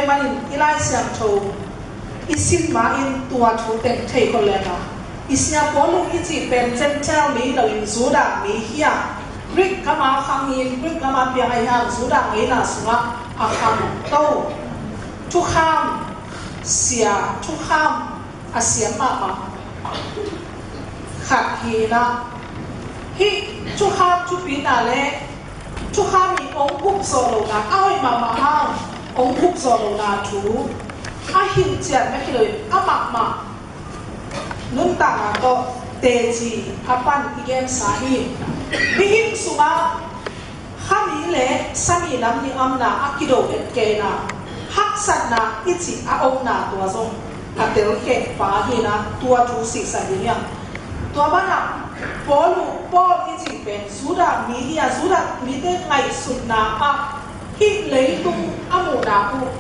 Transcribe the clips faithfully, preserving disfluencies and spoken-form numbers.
Manin i Lai Siangtho i sin ma-in tua thu teng thei khol leng a, i sia Paul i cih pen Gentile mi lo in Judah mi hi a, Greek gam a khang hi in, Greek gam a piang ahih hang Judah ngeina sungah a khangto thukham sia, thukham a siam mahmah khat hi in a, hih thukham thupina le thukham in hong gupzawh lohna, a hoih mahmah hang hong gupzawh lohna thu a hilhcian bek hi lo in, amah mah nuntakna tawh teci a pan i gensa hi. Mihing sungah khami le sami nam nih omna a kido et kei in a, haksatna i cih a omna tua zong a telkhiat pa hi in a, tua thu sihsan ding hi hang. Tua banah Paul, Paul i cih pen Judah mi hi a, Judah mite ngaihsutna ah hih leitung a muhna uh,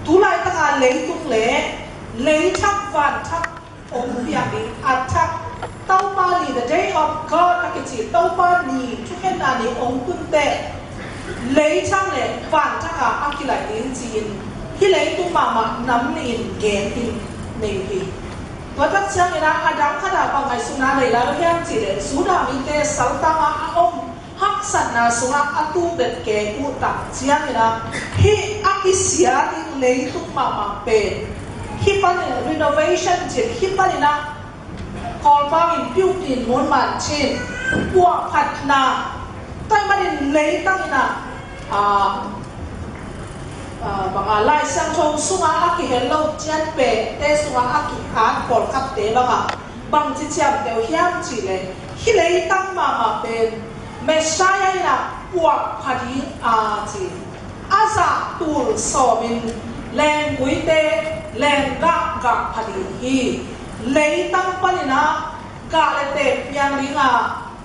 tu laitaka leitung le leithak vanthak hong piak ding a thak, Topa ni, the day of God a kici, Topa ni, thukhenna ni hong tun teh leithak le vanthak a kilaih ding ci-in hih leitung mahmah nam nih in gen in nei uh hi. Tua tak ciangin a, a dang khat ah bang ngaihsutna nei lai uh hiam cih leh, Judah mite saltang ah a om haksatna sungah a tu bet kei uh tak ciangin a, hih a kisia ding leitung mahmah pen hih panin renovation ci-in, hih panin a Kawlpau in piuh din mun man ci-in puahphatna, tua ahih manin leitang in a, a, a, bang a, Lai Siangtho sungah a kihel lo ciat pente sungah a ki-at pawlkhatte bang a, bangci ciamteh uh hiam cih leh, hih leitang mahmah pen Messiah in a puahpha ding a ci, a zah tul sawmin lengguite lenggah gah pha ding hi. Leitang panin a gah le teek piang ding a,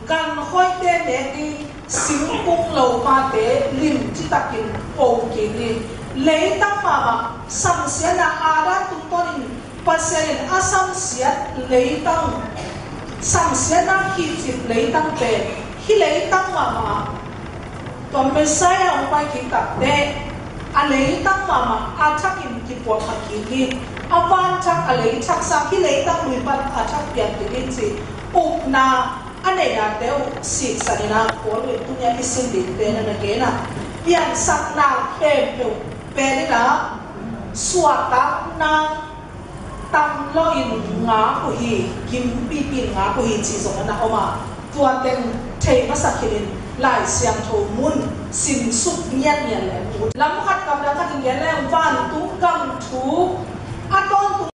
ganhoihte nek ding, singkung lopate limci takin po kik ding. Leitang mahmah samsiatna, Adam tungtawnin Pasian in a samsiat leitang, samsiatna hihcip leitang pen hih leitang mahmah, tua Messiah hong pai kik tak teh a leitang mahmah a thakin kipuahpha kik ding, a vanthak a leithak sang, hih leitang lui pan a thak pian kik ding ci upna a neihnate uh siksan in a, Paul in tuni-a i sin dingte na na gen a, piansakna khempeuh pen in a suahtakna tam lo in ngak uh hi, gim pipi in ngak uh hi ci zong a na om a, tua teng thei masak khin in Lai Siangtho mun simsuk ngiatngiat leng ut. Lam khat kam dang khat in gen leng, vantung gam thu a tawntung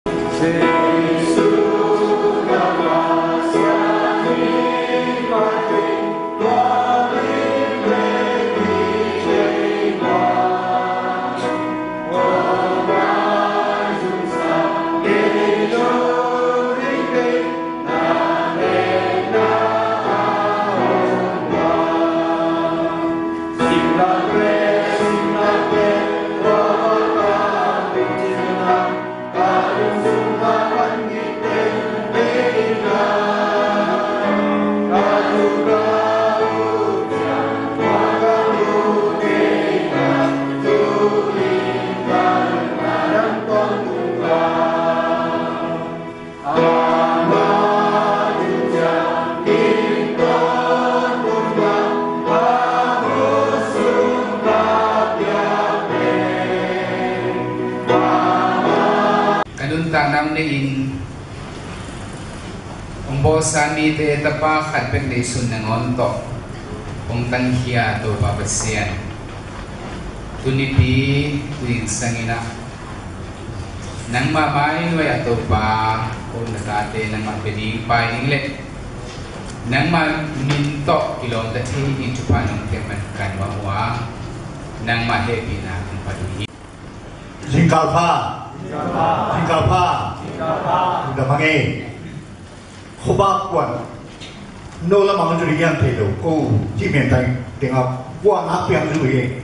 Ka nuntakna hong nei-in hong bawlsa mite tapa khat bek neisun nangawn tawh hong tankhia Topa Pasian, tunipi tuni-in sangin ah nangmah mai nuai-ah Topa, ko na tate nangmah pia ding, pai ding le nangmah min tawh kilawmta thei ding thupha nong piak man ka nuam uh a, nangmah hehpihna kong phat uh hi. Zingkal pha. Zingkal pha. Zingkal pha. Zingkal pha. Lungdam hang e. Khuavak kuan no lamah hong zu ding hiam thei lo, ko cih men teng tengah kuan a piang zu hi.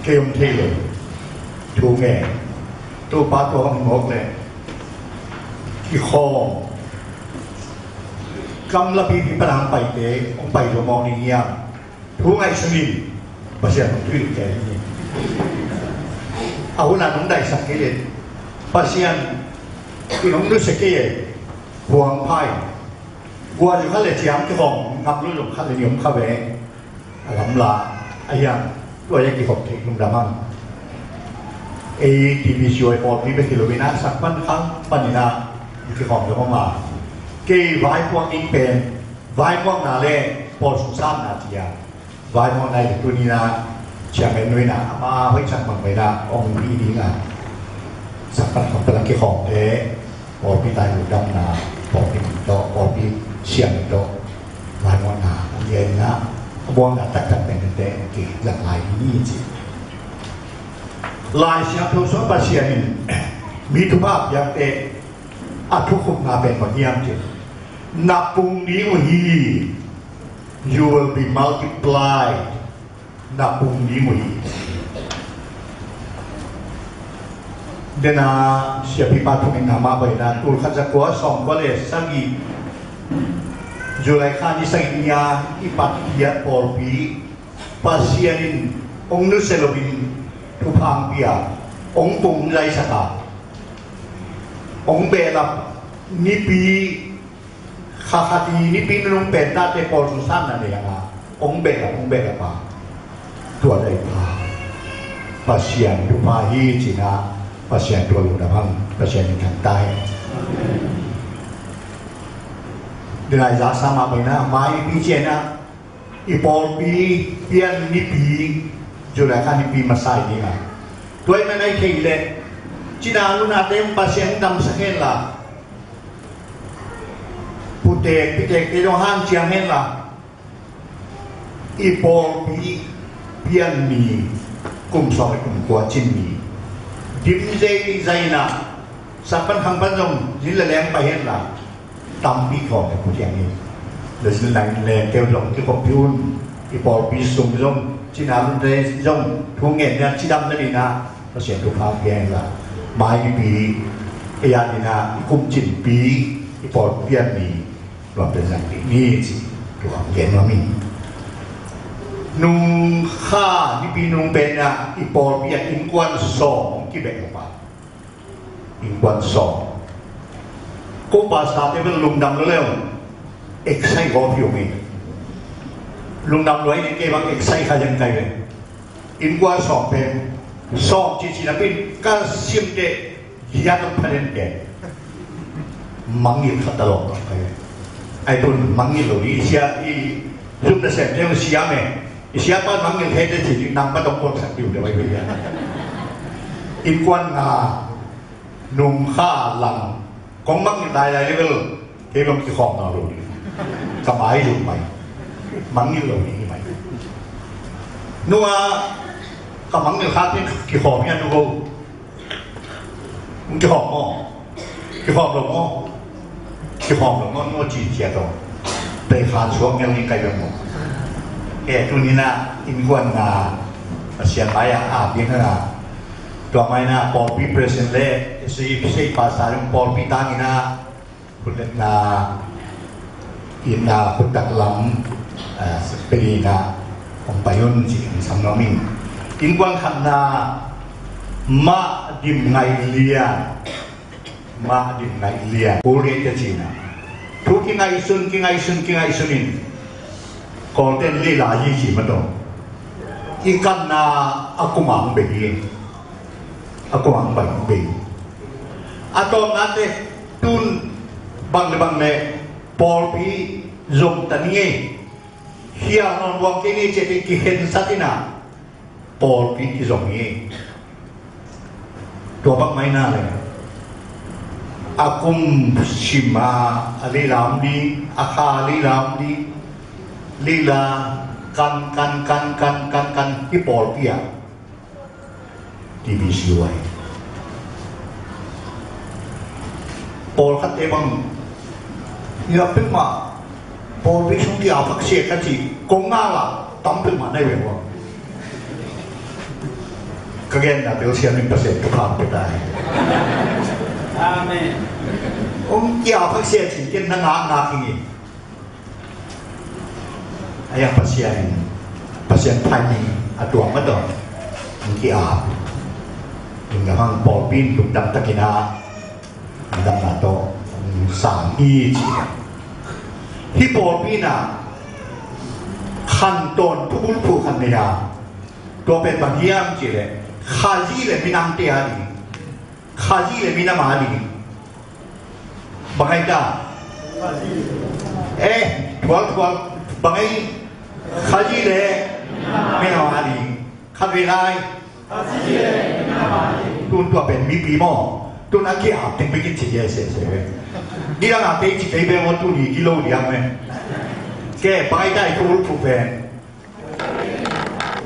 Kei hong thei lo. Thu nge. Topa tua hong mawk leh kikhawm. Gamlapi pi pan a hong paite hong pai zo mawk ding hiam? Thu ngaihsun in, Pasian hong thuhilh kei hi. A hun a nong daisak kei leh Pasian in hong nusia kei e. Huang phai. Guah zong khat le ciang kikhawm ngam lo zong khat le ni om kha ve. A lamla a hiang tua a kikhawm thei lungdam hang. Ei T B C Y pawlpi bek hi lo in a sak pan khang pan in a kikhawm zong om a. Kei vaipuak ing pen vaipuakna le pawl sung sanna ci a. Vai mawh nai le tuni na Chairman nu in a ama hoih cak bang pai na ong hi ding a. Sak pan khawm pan a kikhawm te pawlpi tai lungdamna pawlpi tawh pawlpi siam tawh vai mawhna a lian na a buangna taktak pen te ki lak lai ni ci. Lai Siangtho sung Pasian in mi thupha piak te a thukhupna pen bang hiam ci. Na pung ding uh hi. You will be multiplied. Na pung ding uh hi. Dena siapipa thungetna mah pai na tul khat za kua sawm kua le sagih July kha ni sagih ni a i pat hiat pawlpi Pasian in ong nusia lo in thupha ong pia ong pung zaisak a ong behlap nipi Kha khat i nipi nunung pen tate pawl sung sanna nei a nga ong behlap ong behlap a tua dai pha Pasian thupha hi cina Pasian tua lungdam hang Pasian in thang ta hen. Dinai za sama pai na mai pi cian a i pawlpi pian nipi July kha nipi masa i ding a tua i man ai thei leh cina luna te Pasian damsak hen la Putek pitek te zong hanciam hen la i pawlpi pian ni kum sawm le kum kua cin ni dim zei zaina sak pan khang pan zong zin le leng pai hen la tampi khawm le putiang ni le zin le leng keu zong kikhop pi un i pawlpi sung zong cina lun te zong thu ngen nia cidam na dina Pasian thupha piang la mai pi ei a dina i kum cin pi i pawlpi pian ni luang pen zang pi ni ci luang gen ma mi nung kha nipi nung pen a i pawlpi a innkuan sawm kibek lo pa innkuan sawm ko pastor te bel lungdam lo leu eksai ko piu mi lungdam lo ai ke bang eksai kha jen kai ve Innkuan sawm pen sawm cici na pin ka sim te giat ong phanen te mangngilh khat a lawh ong kai ai tun mangngilh lo i sia i zum na sem te ong siam e i sia pan mangngilh he te ci nang pa tong pawlsak diu te vai pia innkuan nga nung kha lang kong mangngilh lai lai level kei bang kikhawm na lo ding ka mai zung mai mangngilh lo ding hi mai nua ka mangngilh kha te kikhawm hian nu ko kikhawm maw kikhawm lo maw kikhawm lo maw nua ci cia tawh tei kha suak ngial ni kai bang maw e tuni na innkuan na Pasian mai a a biang na tua mai na pawlpi president le sei sei pastor pawlpi tang ina Khutletna ina khuttak lam peli ina hong pai un ci in sam nuam in innkuan khatna mah dim ngai lian mah dim ngai lian kul lian te cina thu kingaihsun kingaihsun kingaihsun in kawlten lila hi ci matawh i kanna a kumang bei hi a kumang bai bei a tawpnate tun bang le bang le pawlpi zong ta ni ngei hial nawn buang kei ni ciate kikhensat ina pawlpi kizong ngei tua bang mai na le a kum sima a leilam di a kha leilam di leila kan kan kan kan kan kan hi pawlpi a TBCY pawlkhatte bang hiah peuhmah pawlpi sung ki-au phaksia ka cih kong ngak lah tam peuhmah na hi ve uh a ka genna telsiam in Pasian ka phang pia ta hi. Amen. Hong ki-au phaksia cih ken na ngakngak hi. A yang Pasian in Pasian phaini a tuang mah tawh hong ki-ap Hang pawlpi in lungdam takin a damna tawh sang hi ci. Hih pawlpi in a khantawn thubulphuh khat nei a, tua pen bang hiam cih leh Khazih le minamte a ding, Khazih le minam a ding. Bang ai ta? Eh, thual thual. Bang ai? Khazih le minam a ding. Khat vei lai. Tun tua pen mipi maw? Tun a kia teng bekin ci dia sese ve. Ni dang a tei ci tei be maw, tuni kilo diam ve. Ke bang ai ta i thubulphuh pen?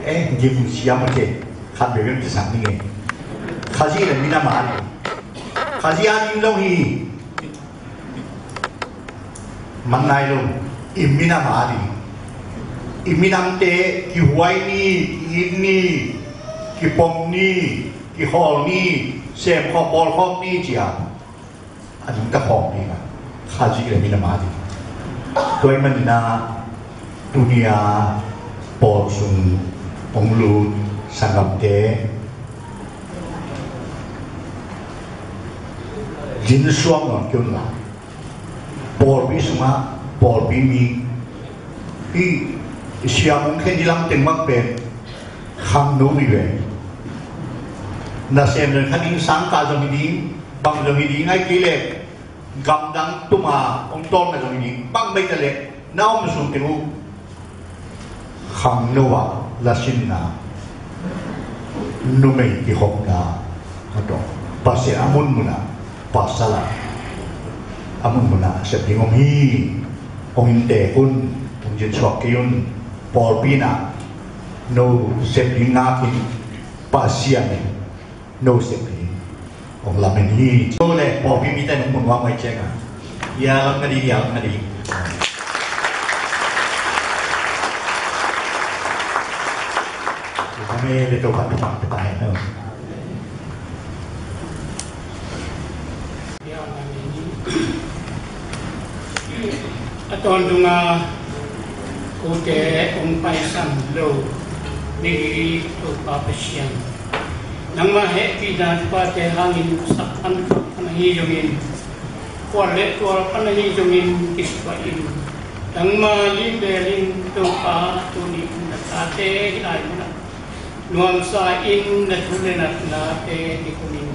Eh, gim siam a ke. Khat vei vei ci sang ni nge. Khazih le minam a ding. Khazih a ding zong hi. Man nai lo, i minam a ding. I minamte kihuai ni, ki-it ni, kipom ni, kikhawl ni, semkhawm bawlkhawm ni ci a, a ding ta khawm ding a, Khazih le minam a ding. Tua ahih manin a, tuni a pawl sung hong lut sanggamte, din suak nawn kei un la, pawlpi sungah pawlpi mi, hih siam hong khen i lam teng bang pen khangno mi ve. Nasem zong kha ding, sangkah zong hi ding, bang zong hi ding, ahih kei leh gamdang tuma hong tawlna zong hi ding, bang mah hi ta leh na om sung teng uh khangno ah lasinna, numei kikhopna, a tawh Pasian a munmun ah, pasal ah a munmun ah sep ding om hi. Hong inntek un, hong dinsuak kei un. Pawlpi in a no sep ding ngak in, Pasian in no sep ding hong lamen hi. Tua leh pawlpi mite nong mun nuam ahih ciangin a, ia lam nga ding, ia lam nga ding. Amen. Le to pat pat ta hen no. A tawntung a kote hong paisan lo ni hi Topa Pasian. Nangmah hehpihna thupha te hangin sak pan pan ahi zongin, khual le tual pan ahi zongin kisuah in. Nangmah lim bel in Topa, tuni in na tate hih lai munah nuamsa in, na thu le na natnate kikum in.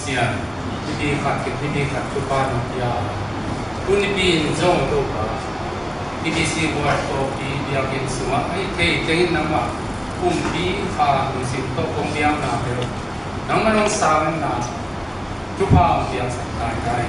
Sian, nipi khat khit nipi khat thupha nong pia. Tu nipi in zong Topa, T B C buai pawlpi biakinn sungah a hih thei tengin nangmah pumpi kha lungsim tawh kong biakna peuh nangmah nong sangna thupha hong piaksak kaikai.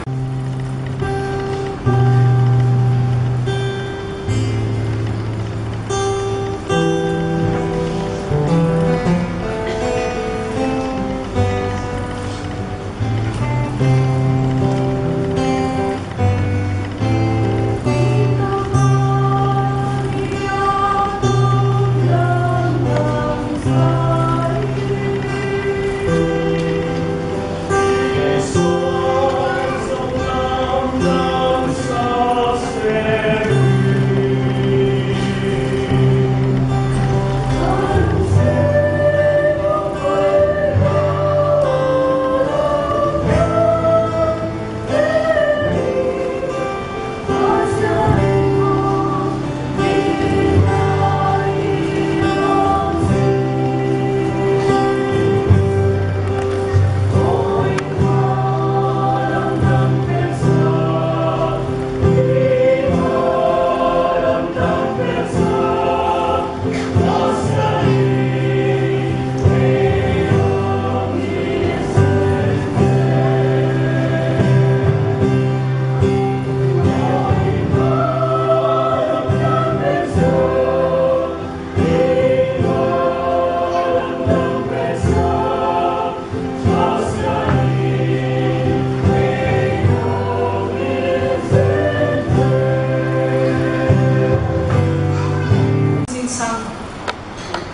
Sinsang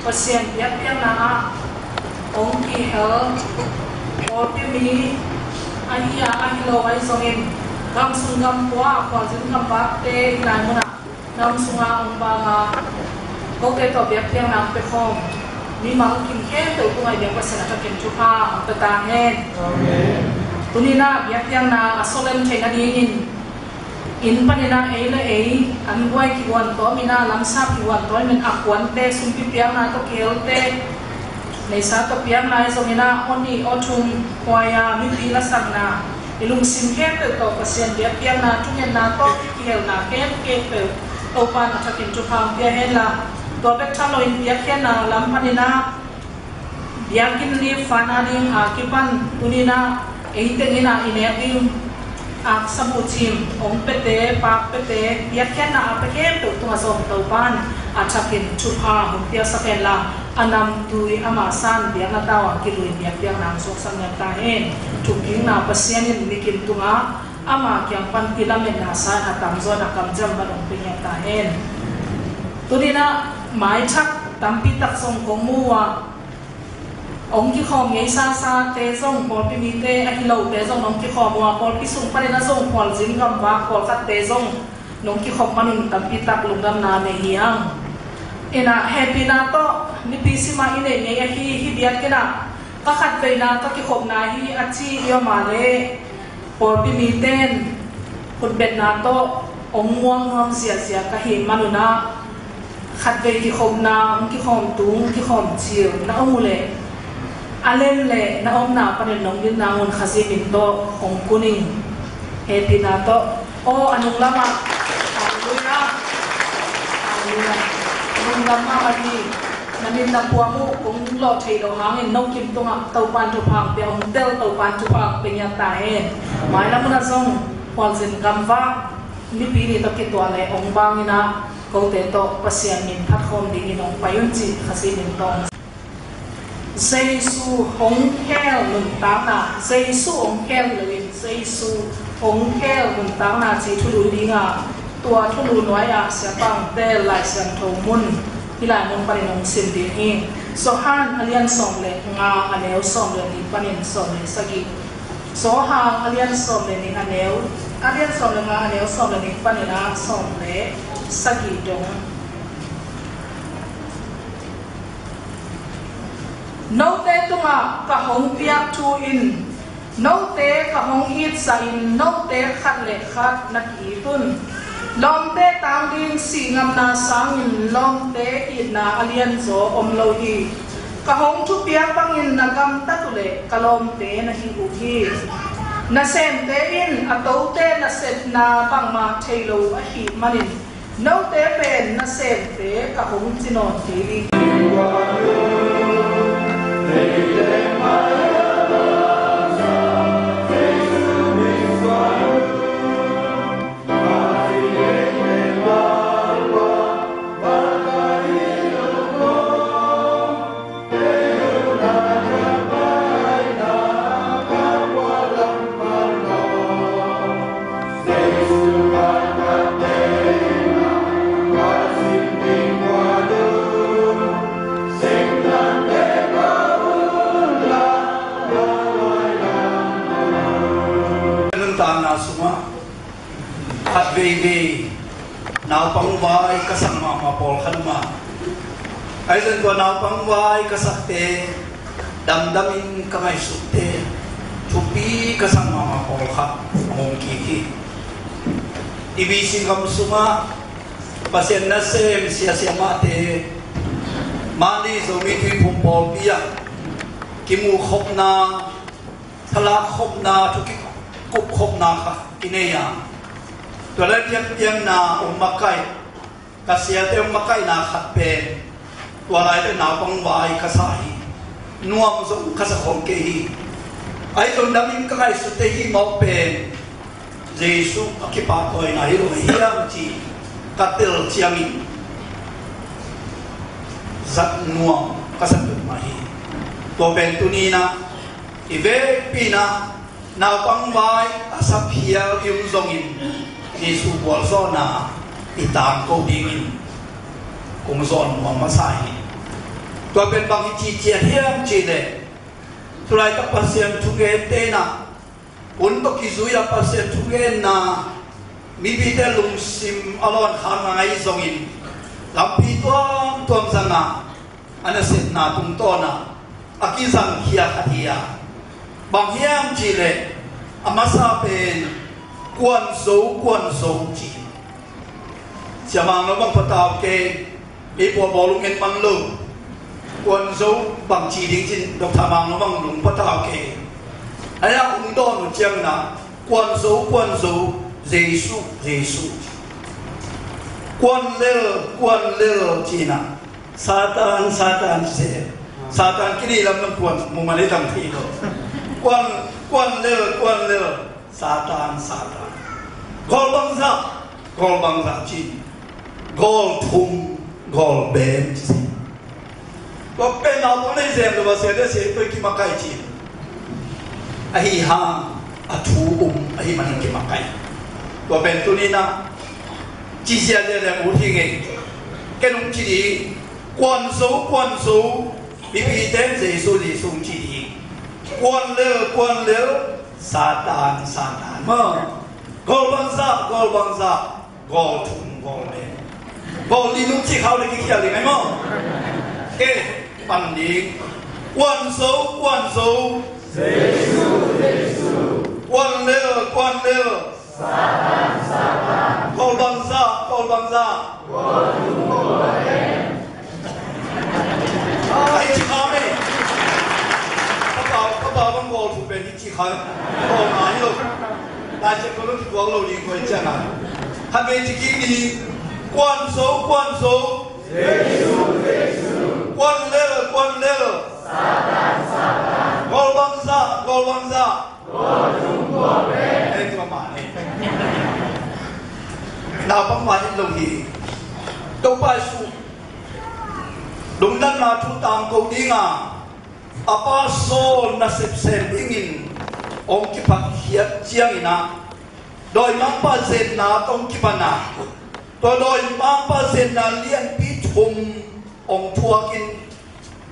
Pasian biakpiakna ah hong kihel pawlpi mi ahi a, ahi lo ahi zongin gam sung gam pua, khualzin gam vakte i lai munah nam sunga hong bang a, kote tawh biakpiakna hong pia khawm mi mangkim khempeuh tungah i biak Pasian a thakin thupha hong pia ta hen. Amen. Tuni-in ah biakpiakna a sawlem theih nadingin inn panin ah ei le ei an guai kiuan tawm in ah, lamsap kiuan tawm in, a kuante sumpi piakna tawh kihelte, neihsa tawh piakna ahi zongin ah aw nih aw thum huai-a mipi lasakna, i lungsim khempeuh tawh Pasian biakpiakna thungetna tawh kihelna khempeuh Topa'n a thakin thupha hong pia henla, tua bek tham loin biakpiakna lam panin ah biakinn lian fund a ding a kipan tuni-in ah ei teng in ah i nek ding aksa buhthim hong piate, paak piate, biakpiakna a pia khempeuh tungah zong Topa'n a thakin thupha hong piaksak henla, a namtui ama san biakna tau a kilui biakpiakna hong suaksak ngiat ta hen. Thukikna Pasian in mikim tungah ama kiang pan i lametna san a tamzaw in a kamciam bang hong pia ngiat ta hen. Tuni-in ah maithak tampi tak zong kong mu uh a, hong kikhawm ngeisasate zong, pawlpi mite ahi lote zong nong kikhawm uh a, pawlpi sung panin a zong khualzin gamvak pawlkhatte zong nong kikhop manun tampi tak lungdamna nei hi hang. In ah hehpihna tawh nipi sim a i neih ngei ahi hih biakinn ah ka khatveina ka kikhopna hi a ci i om a leh, pawlpi mite in khutbetna tawh hong muak nuam ziahziah ka hih manun ah, khatvei kikhopna, hong kikhawm tung, kikhawm cil na om uh leh, a lem leh na omna panin nong dinna un Khazih min tawh hong kun ing. Hehpihna tawh. Aw, a nunglam ah. Halleluiah. Halleluiah. Nunglam mahmah hi. Na min na puam uh kong lawh theih loh hangin no kim tungah Topa'n thupha hong pia, hong tel Topa'n thupha hong pia ngiat ta hen. Mailam hun ah zong khualzin gamvak nipi nih tawh kituah leh hong bang in ah, kote tawh Pasian min phat khawm dingin hong pai un cih Khazih min tawh. Jesu hong khel nuntakna, Jesu hong khel hi loin Jesu hong khel nuntakna cih thulu ding a, tua thulu nuai-ah siapangte Lai Siangtho mun, hih lai mun panin hong sim ding hi. Johan a lian sawm le nga, a neu sawm le nih panin sawm le sagih. Johan a lian sawm le nih, a neu, a lian sawm le nga, a neu sawm le nih panin ah sawm le sagih dong. Note tungah ka hong piak thu in, note ka hong itzahin, note khat le khat na ki-it un. Lawmte tang ding sihngamna sangin lawmte itna a lianzaw om lo hi. Ka hong thupiak bangin na gamtat uh leh ka lawmte na hi uh hi. Nasemte in a tote nasepna bangmah thei lo ahih manin note pen nasemte ka hong ci nawn kei ding hi. Nuntakna sungah khat veivei naupang vai ka sak mahmah pawlkhat om a, ahi zongin tua naupang vai ka sakte damdamin ka ngaihsutte thupi ka sak mahmah pawlkhat a om kik hi. I B C gam sungah Pasian nasem sia siamahte mahni Zomi Tuiphum pawlpi ah kimuhkhopna, thalakkhopna, thu kikupkhopna kha kinei a, tua lai pianpianna hong makaih, ka siate hong makaihna khat pen tua laite naupang vai ka sa hi. Nuam zong ka sa khawm kei hi. Ahi zong damdamin ka ngaihsutte hih mawk pen Jesuh a kipahtawina hi lo hiam ci ka tel ciangin zat nuam ka sa tuk mah hi. Tua pen tuni-in ah i vekpi-in ah naupang vai a sa phial i om zongin Jesuh gualzawhna i tangko dingin kong zawn nuam masa hi. Tua pen bang hi ci ciat hiam cih leh, tulaitak Pasian thugente in ah, hun tawh kizui-a Pasian thugenna mipite lungsim a lawn kha ngai zongin lampi tuamtuam zangah a nasepna tungtawn ah a kizangkhia khat hi a, bang hiam cih leh a masa pen Kuanzo, Kuanzo ci. Sia Mang Lo bang patau kei, ei pua bawlung en man lo. Kuanzo bang ci ding cin Doctor Mang Lo bang lung patau kei. Ahi a hong dawn uh ciangin ah Kuanzo, Kuanzo, Jesuh, Jesuh. Kuan lel, Kuan lel ci-in ah Satan, Satan ci se. Satan kili lam lam kuan mumal i tang thei lo. Kuan, Kuan lel, Kuan lel, Satan, Satan. Gawl bangzah, gawl bangzah ci. Gawl thum, gawl bem ci. Tua pen naupang nei zem lo a sia le sia i tua i kimakaih ci. Ahi hang a thu um ahih manin kimakaih. Tua pen tuni-in ah ci ziahziah le ut hi ing ei. Ken hong ci ding, Kuanzo, Kuanzo, mipite in Jesuh, Jesuh hong ci ding. Kuan lel, Kuan lel, Satan, Satan. Maw. Gawl bangzah, gawl bangzah, gawl thum, gawl nih. Gawl nih nung ci khau le kikhial ding ai maw. Ke, pan ding. Kuanzo, Kuanzo. Jesuh, Jesuh. Kuan lel, Kuan lel. Satan, Satan. Gawl bangzah, gawl bangzah. Gawl thum, gawl nih. Ai, ci kha me. Ka pau, ka pau bang gawl thum pen ci kha. Gawl nih lo. Lai Siangtho lo kituak lo ding koi ciang a. Khat vei ci kik ni. Kuanzo, Kuanzo. Jesuh, Jesuh. Kuan lel, Kuan lel. Satan, Satan. Gawl bangzah, gawl bangzah. Gawl thum, gawl nih. Ei, tua mah ni. Naupang mah hi lo hi. Topa Jesuh lungdamna thu tangko ding a, a pa Saul nasep sem dingin hong kiphatkhiat ciangin ah, dawimangpa zetna tawh hong kipan a, tua dawimangpa zetna lianpi thum hong thuakin,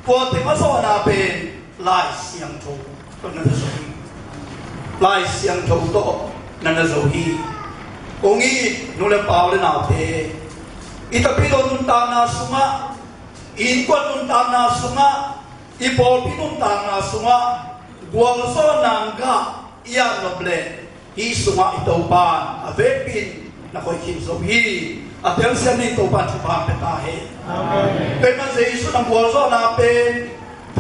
tua teng a zawhna pen Lai Siangtho tawh na na zo hi. Lai Siangtho tawh na na zo hi. Kong it nu le pa u le naute, i tapidaw nuntakna sungah, i innkuan nuntakna sungah, i pawlpi nuntakna sungah gualzawhna ngah i at nop leh, hih sungah i Topa in a vekpi in na koih khin zo hi. A telsiam ding Topa in thupha pia ta hen. Amen. Tua ahih manin Jesuh in a gualzawhna pen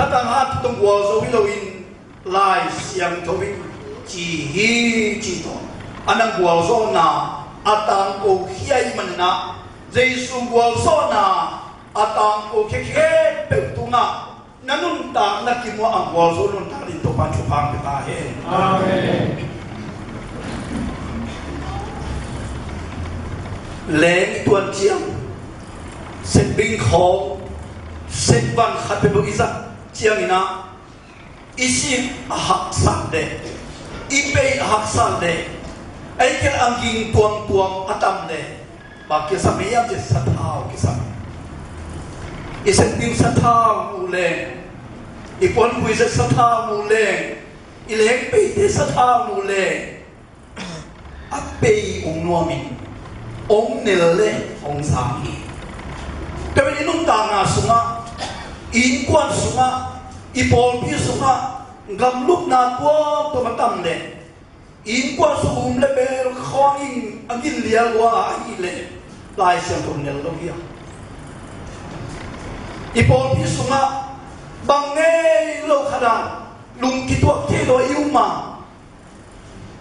Satan hat tawh gualzo hi loin Lai Siangtho in ci hi ci tawh a nang gualzawhna a tangko khia ahih manin ah Jesu gualzawhna a tangko khia khempeuh tungah na nuntakna kimuah a gualzo nuntak dingin Topa'n thupha hong pia ta hen. Amen. Leng i tuan ciang sepbing khawng sepvan khat peuh i zat ciangin ah i sik a haksat leh, i pei a haksat leh, ei khel a ging tuamtuam a tam leh, bang kisam hiam cih leh sathau kisam. I sepbing sathau muh leng, i puanpui zet sathau muh leng, i lengpeite sathau muh leng, a pei hong nuamin hong nel leh hong zang hi. Tua pen i nuntakna sungah, i innkuan sungah, i pawlpi sungah gamlutna tuamtuam a tam leh, i innkuan sung um leh bel khawng in a gin lial lua ahih leh Lai Siangtho nel lo hi a. I pawlpi sungah bang ngei lo khat ah lung kituak thei lo i um a,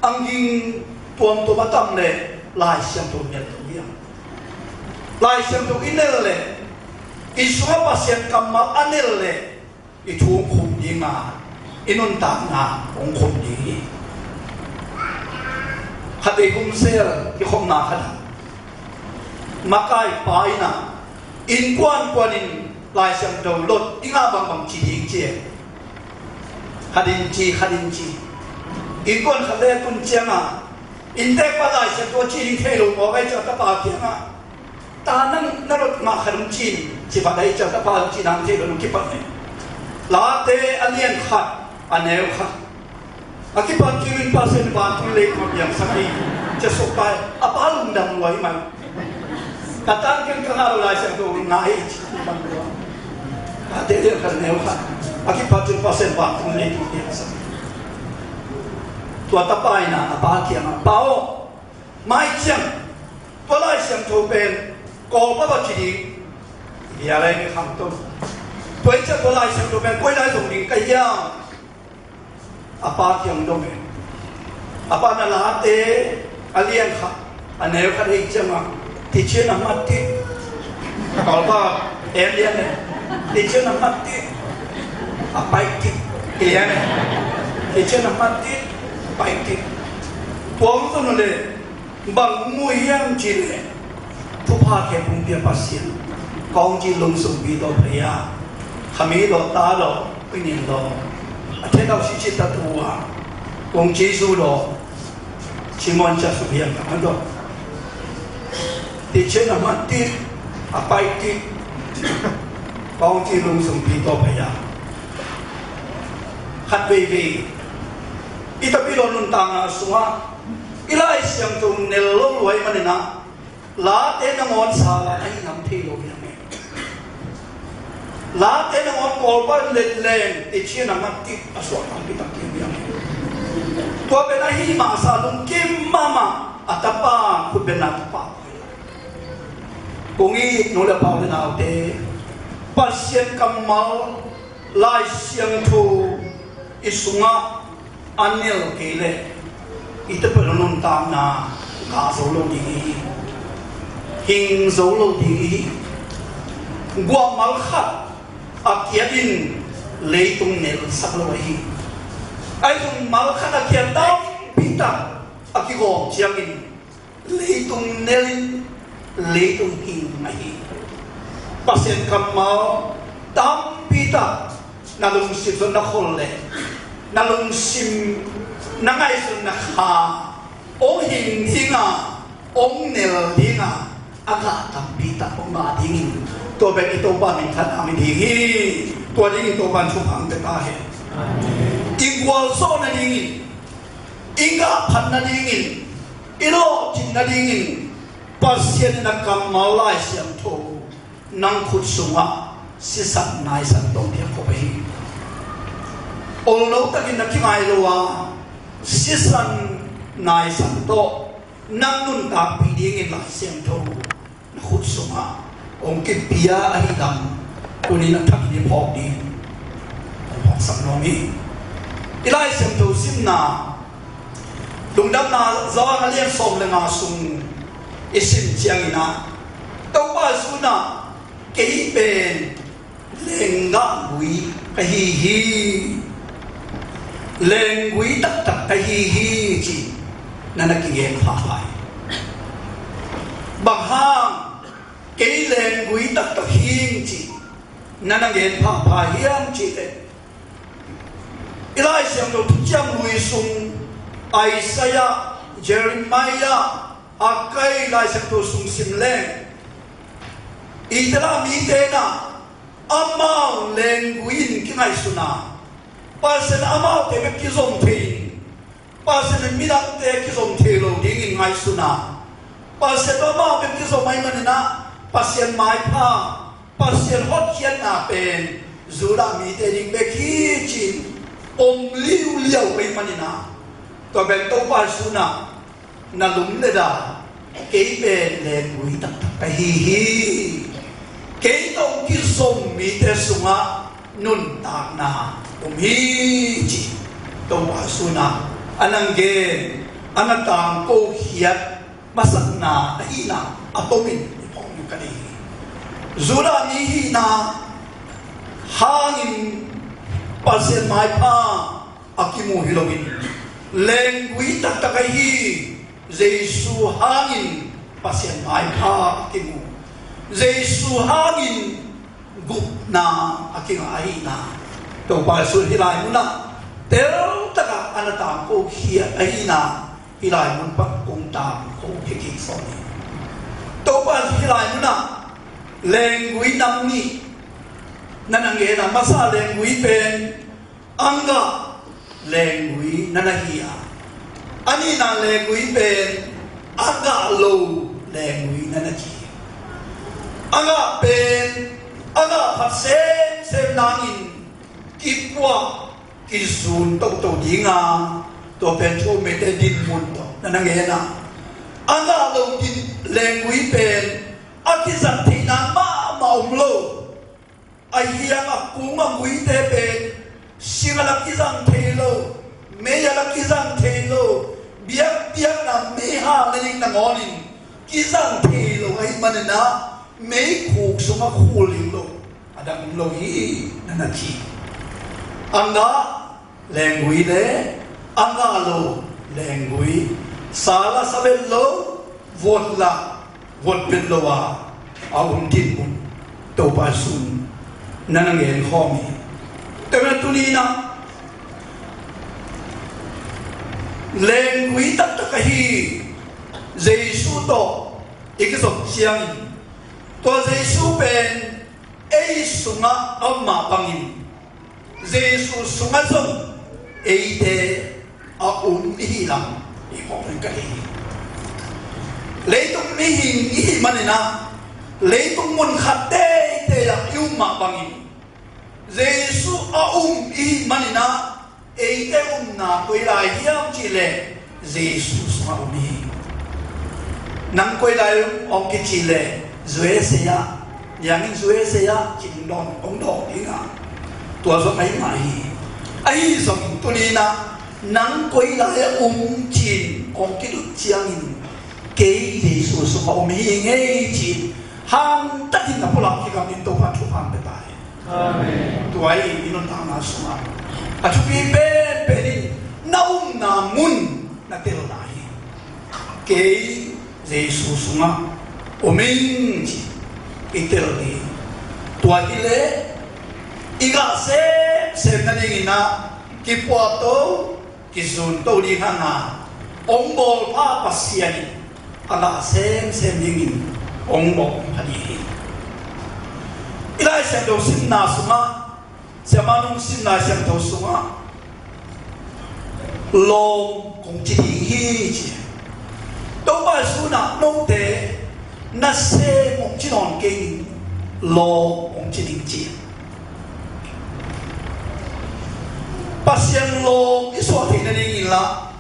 a ging tuamtuam a tam leh Lai Siangtho nel lo hi a. Lai Siangtho i nel leh, i sungah Pasian kammal a nel leh, i thu hong khum ding a, i nuntakna hong khum ding hi. Khatvei hun sel i khopna khat ah makai pa in ah, innkuan kuanin Lai Siangtho lot i ngah bangbang ci ding ci e. Khat in ci, khat in ci. Innkuan khat le tun ciangah innteekpa Lai Siangtho a ci ding thei lo mawk ahih ciang a tapa kiangah, "Ta, nang na lot mah khat hong ci in," ci pah ahih ciang a tapa hong cihna hong thei lo in hong kipan hi. Late a lian khat, a neu khat. A kipan ciangin Pasian vantung leitung a piangsak hi. Cia sukpa, a pa lungdam lua hi mai. Ka tan ken ka ngah lo Lai Siangtho ngah hi ci. Late a lian khat, a neu khat. A kipan ciangin Pasian vantung leitung a piangsak hi. Tua tapa in ah a pa kiangah, "Pa aw, mai ciang tua Lai Siangtho pen Kawlpa bang ci ding?" Bia lai mi kham tum. "Tua hi ciang tua Lai Siangtho pen koi lai zong ding ka hiam?" A pa kiang dong e. A pa in ah Late a lian khat, a neu khat ahih ciangah, "Teacher, na mat tih." Kawlpa en lian e. "Teacher, na mat tih." A pai tih. Ki lian e. "Teacher, na mat tih." Pai tih. Tua hong zon uh leh, "Bang mu hiam cih leh, thupha khempeuh hong pia Pasian, kong ci lungsung pi tawh pia, khami lo ta lo, pinin lo, a thei lo sisi ta tua, kong ci su lo, Simon ca su hiam ka ma do. Teacher, na mat tih." A pai tih. Kong ci lungsung pi tawh pia. Khat veivei i tapi lo nuntakna sungah i Lai Siangtho nel lo lua ahih manin ah, Late nangawn sa la ahi nam thei lo hi a me. Late nangawn Kawlpa let leng, Teacher, na mat tih, a suak tampi tak hi a me. Tua pen ahi masa lungkim mahmah, a tapa khut beng a tapa. Kong it nu le pa u le naute, Pasian kammal Lai Siangtho i sungah a nel kei leh, i tapa nuntakna kah zo lo ding i hi. Hing zo lo ding i hi. Guahmal khat a kiat in leitung nelsak lo ahi. Ahi zong mal khat a kiat tampi tak a kigawm ciangin leitung nel in, leitung hing ahi. Pasian kammal tampi tak na lungsim sung na khol leh, na lungsim na ngaihsutna kha hong hing ding a, hong nel ding a, a kah tampi tak hong ngah dingin, tua bek i Topa minthanna om ding hi. Tua dingin Topa in thupha hong pia ta hen. I gualzawh nadingin, i gah phat nadingin, i lawhcin nadingin Pasian in a kammal Lai Siangtho nang khut sungah sisan naisan tawh piak khop ahi. Olno takin na kingai lo a, sisan naisan tawh nang nuntakpih dingin Lai Siangtho na khut sungah hong kipia ahih lam tuni-in a thakin i phawk ding. sak nuam hi. I Lai Siangtho simna, Lungdamna Johan a lian sawm le nga sung i sim ciangin ah, Topa Jesuh in ah, kei pen lenggahgui ka hi hi, lenggui taktak ka hi hi, ci na na kigen phapha hi. Bang hang kei lenggui taktak hi ing ci na na gen phapha hiam cih leh, i Lai Siangtho Thuciam Lui sung, Isaiah, Jeremiah, Haggai Lai Siangtho sung sim leng, Israel mite in ah amau lenggui in kingaihsun a, Pasian amaute bek kizom thei in, Pasian in midangte kizom thei lo dingin ngaihsun a, Pasian amau bek kizom ahih manin ah, Pasian maipha, Pasian hotkhiatna pen Judah mite ding bek hi ci-in om liuliau ahih manin ah, tua pen Topa Jesuh in ah, na lum le da, kei pen lenggui taktak ka hi hi, kei tawh kizom mite sungah nuntakna om hi, ci Topa Jesuh in ah a na gen, a na tangkokhiat masakna ahihna a tomin i phawk uh ka hi hi. Judah mi hihna hangin Pasian maipha a kimu hi loin, lenggui taktak ahi Jesu hangin Pasian maipha a kimu, Jesu hangin gupna a kingah ahihna, Topa Jesu hih lai munah teltakah a na tangkokhiat ahihna, hih lai mun pan kong tangko kik sawm hi. Topa Jesu hih lai munah lenggui nam nih na na gen a, masa lenggui pen a gah lenggui na na hi a, a nihna lenggui pen a gah lo lenggui na na ci hi. A gah pen a gah phat semsem nangin kipuah kizun toto ding a, tua pen thu-um mite dinmun tawh na na gen a, a gah lo din lenggui pen a kizang theihna mahmah om lo. A hiang a kung a guite pen sing a la kizang thei lo, mei a la kizang thei lo, biakpiakna mei hal nading nangawnin kizang thei lo ahih manin ah, meikhuk sungah khul ding lo a dang om lo hi, na na ci. A gah lenggui le a gah lo lenggui, sa la sa vet lo, vuat la vuat vet lo a, a om dinmun Topa Jesu'n na na gen khawm hi. Tua manin tuni-in ah lenggui taktak ahi Jesu tawh i kizom ciangin, tua Jesu pen ei sungah a om mah bangin, Jesu sungah zong eite a um i hih lam i phawk ding ka hi hi. Leitung mihing i hih manin ah, leitung mun khat teitei ah i um mah bangin, Jesu a um i hih manin ah, eite umna koi lai hiam cih leh Jesu sungah um hi. Nang koi lai om hong kicih leh U S A ah, niangin U S A ah ci-in hong dawng, hong dawng ding a, tua zong ahi mah hi. Ahi zongin tuni-in ah nang koi lai ah um ci-in hong kidot ciangin, kei Jesu sungah om hi ing ei ci-in hangtakin na pulak kik a, min Topa thupha pia ta hen. Amen. Tua hi i nuntakna sungah a thupi penpen in na umna mun na telna hi. Kei Jesu sungah om ing ci i tel hi. Tua hi leh i gah semsem nadingin ah kipuahto, kizunto ding hang a, hong bawlpha Pasian in a gah semsem dingin hong bawlpha ding hi. I Lai Siangtho simna sungah, Siamah Nung simna Lai Siangtho sungah lawm kong ci ding hi ci. Topa Jesu'n ah note nasem hong ci nawn kei ning, lawm hong ci ning ci. Pasian lawm i suah theih nadingin lah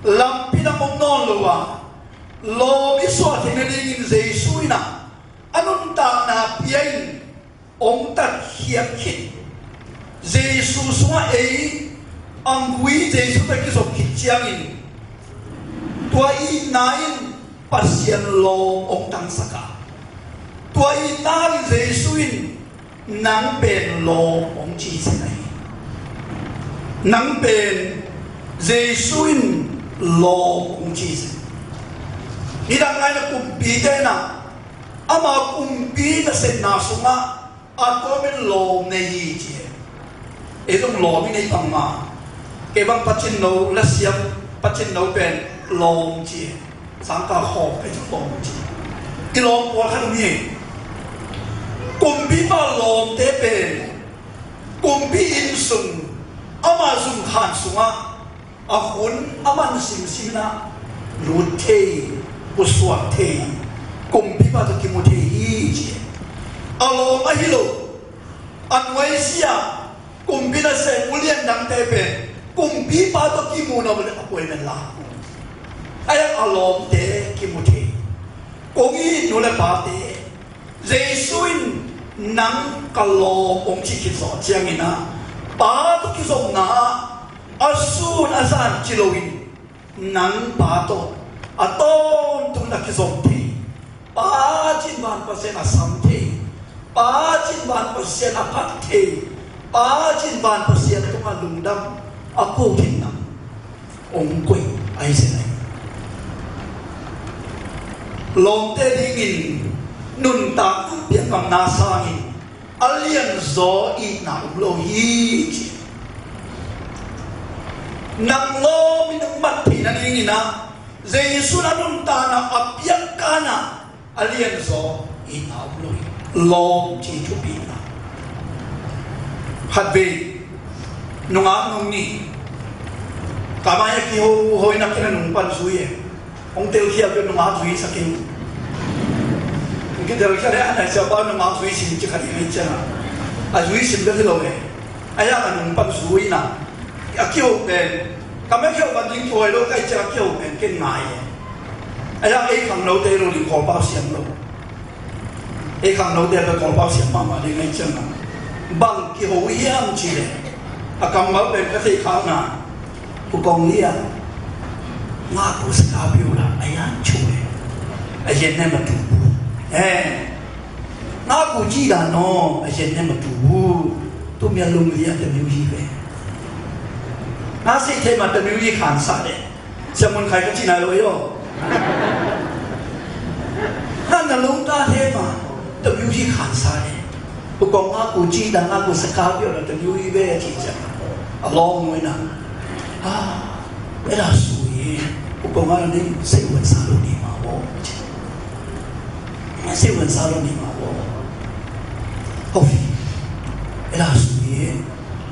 lampi dang om nawn lo a, lawm i suah theih nadingin Jesu in ah a nuntakna pia in hong tatkhiat khit Jesu sungah ei a gui Jesu tawh kizom khit ciangin tua itna in Pasian lawm hong tangsak a, tua itna in Jesu in nang pen lawm hong ci zen ahi. Nang pen Jesu in lawm hong ci zen. Nidang lai-in a kumpite in ah ama kumpi nasepna sungah a tawm in lawm nei hi ci hi. Ei zong lawm i nei bangmah. Kei bang Pacin no, lasiam Pacin no pen lawm ci hi. Sangkah khawng pen zong lawm ci hi. I lawm pawlkhat om hi. Kumpipa lawmte pen kumpi inn sung, ama zumkhan sungah a hun a man simsim in ah lut thei, pusuak thei, kumpipa tawh kimu thei hi ci hi. A lawm ahi lo, a nuaisiah kumpi nasem ulian dangte pen kumpipa tawh kimu na uh leh appointment la uh. Ahi hang a lawmte kimu thei. Kong it nu le pate, Jesu in nang ka lawm hong cih khit zawh ciangin ah Pa tawh kizopna ah a sun a zan ci loin nang Pa tawh a tawntung in a kizom thei, Pa cin van Pasian a sam thei, Pa cin van Pasian a phat thei, Pa cin van Pasian tungah lungdam a ko thei nang hong koih ahi zen ahi. Lawmte dingin nuntakna piak ngamna sangin a lianzaw itna om lo hi ci. Nang lawm in hong mat theih nadingin ah Jesu in a nuntakna a piak kan ah a lianzaw itna om lo hi. Lawm ci thupi na. Khatvei nungak nung nih, ka mai a kiho ho in a kin a nung pan zui e. Hong telkhial peuh nungak zui sak in. Hong kitelkhial e, a nai siapa nungak zui sim ci khat i ngai ciang a, a zui sim bek hi lo e. A yak a nung pan zui na. A kiho pen ka mai kiho pan ding kiho hi lo kai ciang a kiho pen ken ngai e. A yak ei khangnote lo ding Kawlpau siam lo. Ei khangnote pen Kawlpau siam mahmah ding ngai ciang a, bang kiho hiam ci leh a kammal pen ka theih khak na. Pu Kong Lia, nga ku saka piu la a yan chu e. A yen ne ma tu bu. Eh. Nga ku ci da no a yen ne ma tu bu. Tu mia lung lia ta miu hi ve. Nga si te ma ta miu hi khan sa de. Sia mun khai ka ci nai lo hi lo. Na na lung ta he ma ta miu hi khan sa de. Pu Kong nga ku ci da nga ku saka piu la ta miu hi ve ci cia. A long mu na. Ah. E la su ye, u kong a ning se wan sa lo ni ma wo. Se wan sa lo ni ma wo. Kofi. E la su ye,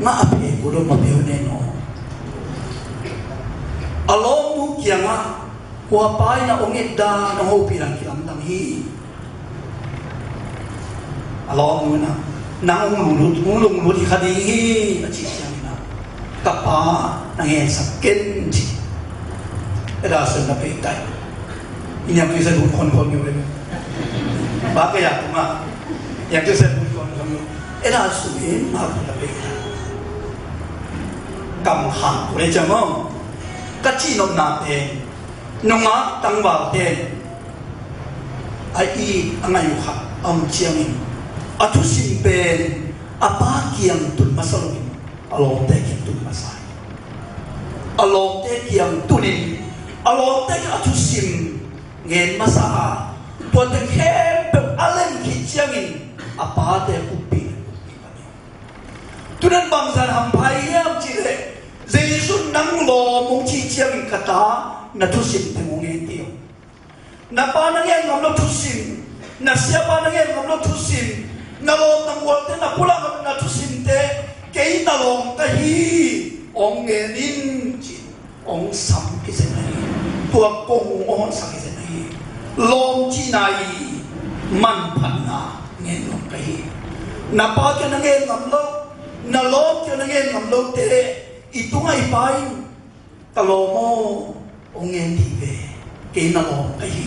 nga a pe ko lo ma pe ne no. A long mu kiang a, kua pai na ong et da na ho pi lang kilang dang hi. A lawm nu in ah, nang hong lunglut, hong lunglut hi kha ding hi, a cih ciangin ah, ka pa na ngensak ken ci. Eda Suan na pei tai. I niam tu i sa lut khonkhon hi ve. Ba ka yak tung ah, niam tu i sa lut khonkhon hi. Eda Suan in ma na pei tai. Kam khang ko le ciang maw. Ka cih nopna pen, nungak tangvalte in a it a ngaih uh khat a om ciangin, a thusim pen a pa kiang tun masa loin a lawmte kiang tun masa hi. A lawmte kiang tunin a lawmte kiang a thusim ngen masa a, tuate khempeuh a lem khit ciangin a pate uppi. Tunen bangzah hampha hiam cih leh, Jesu in nang lawm hong cih ciangin ka ta, na thusim teng hong ngen ding. Na pa na ngen ngam lo thusim, na siapa na ngen ngam lo thusim, na lawm na mualte na pulak ngam na thusimte, kei na lawm ka hi, hong ngen in ci. Hong sam kizeng ahi. Tua kong hong honsak kizeng ahi. Lawm cihna i manphatna ngen ngam ka hi. Na pa kiang na ngen ngam lo, na lawm kiang na ngen ngam lote i tungah i pa in, ka lawm aw, hong ngen dih ve. Kei na lawm ka hi.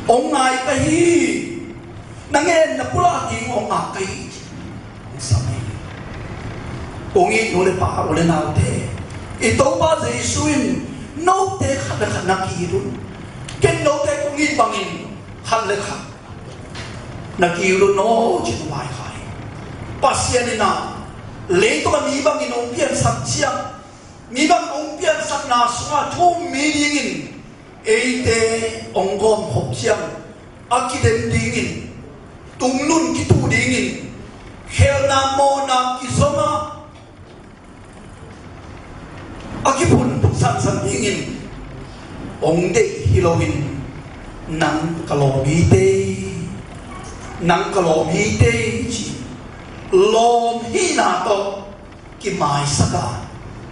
Hong ngai ka hi. Na ngen na pulak ding hong ngak ka hi. Hong sam hi. Kong it nu le pa, u le naute, i Topa Jesu in note khat le khat na ki-it un. Ken note kong it bangin khat le khat na ki-it un aw, ci-in hong vaikhak hi. Pasian in ah leitung ah mi bangin hong piansak ciang, mi bangin hong piansakna sungah thu um mi dingin eite hong gawmkhop ciang, a kidem dingin, tungnun kituh dingin, khelhna mawhna kizom a, a kiphun sansan dingin hong deih hi loin, nang ka lawm hi teh, nang ka lawm hi teh ci. Lawm hihna tawh kimaisak a,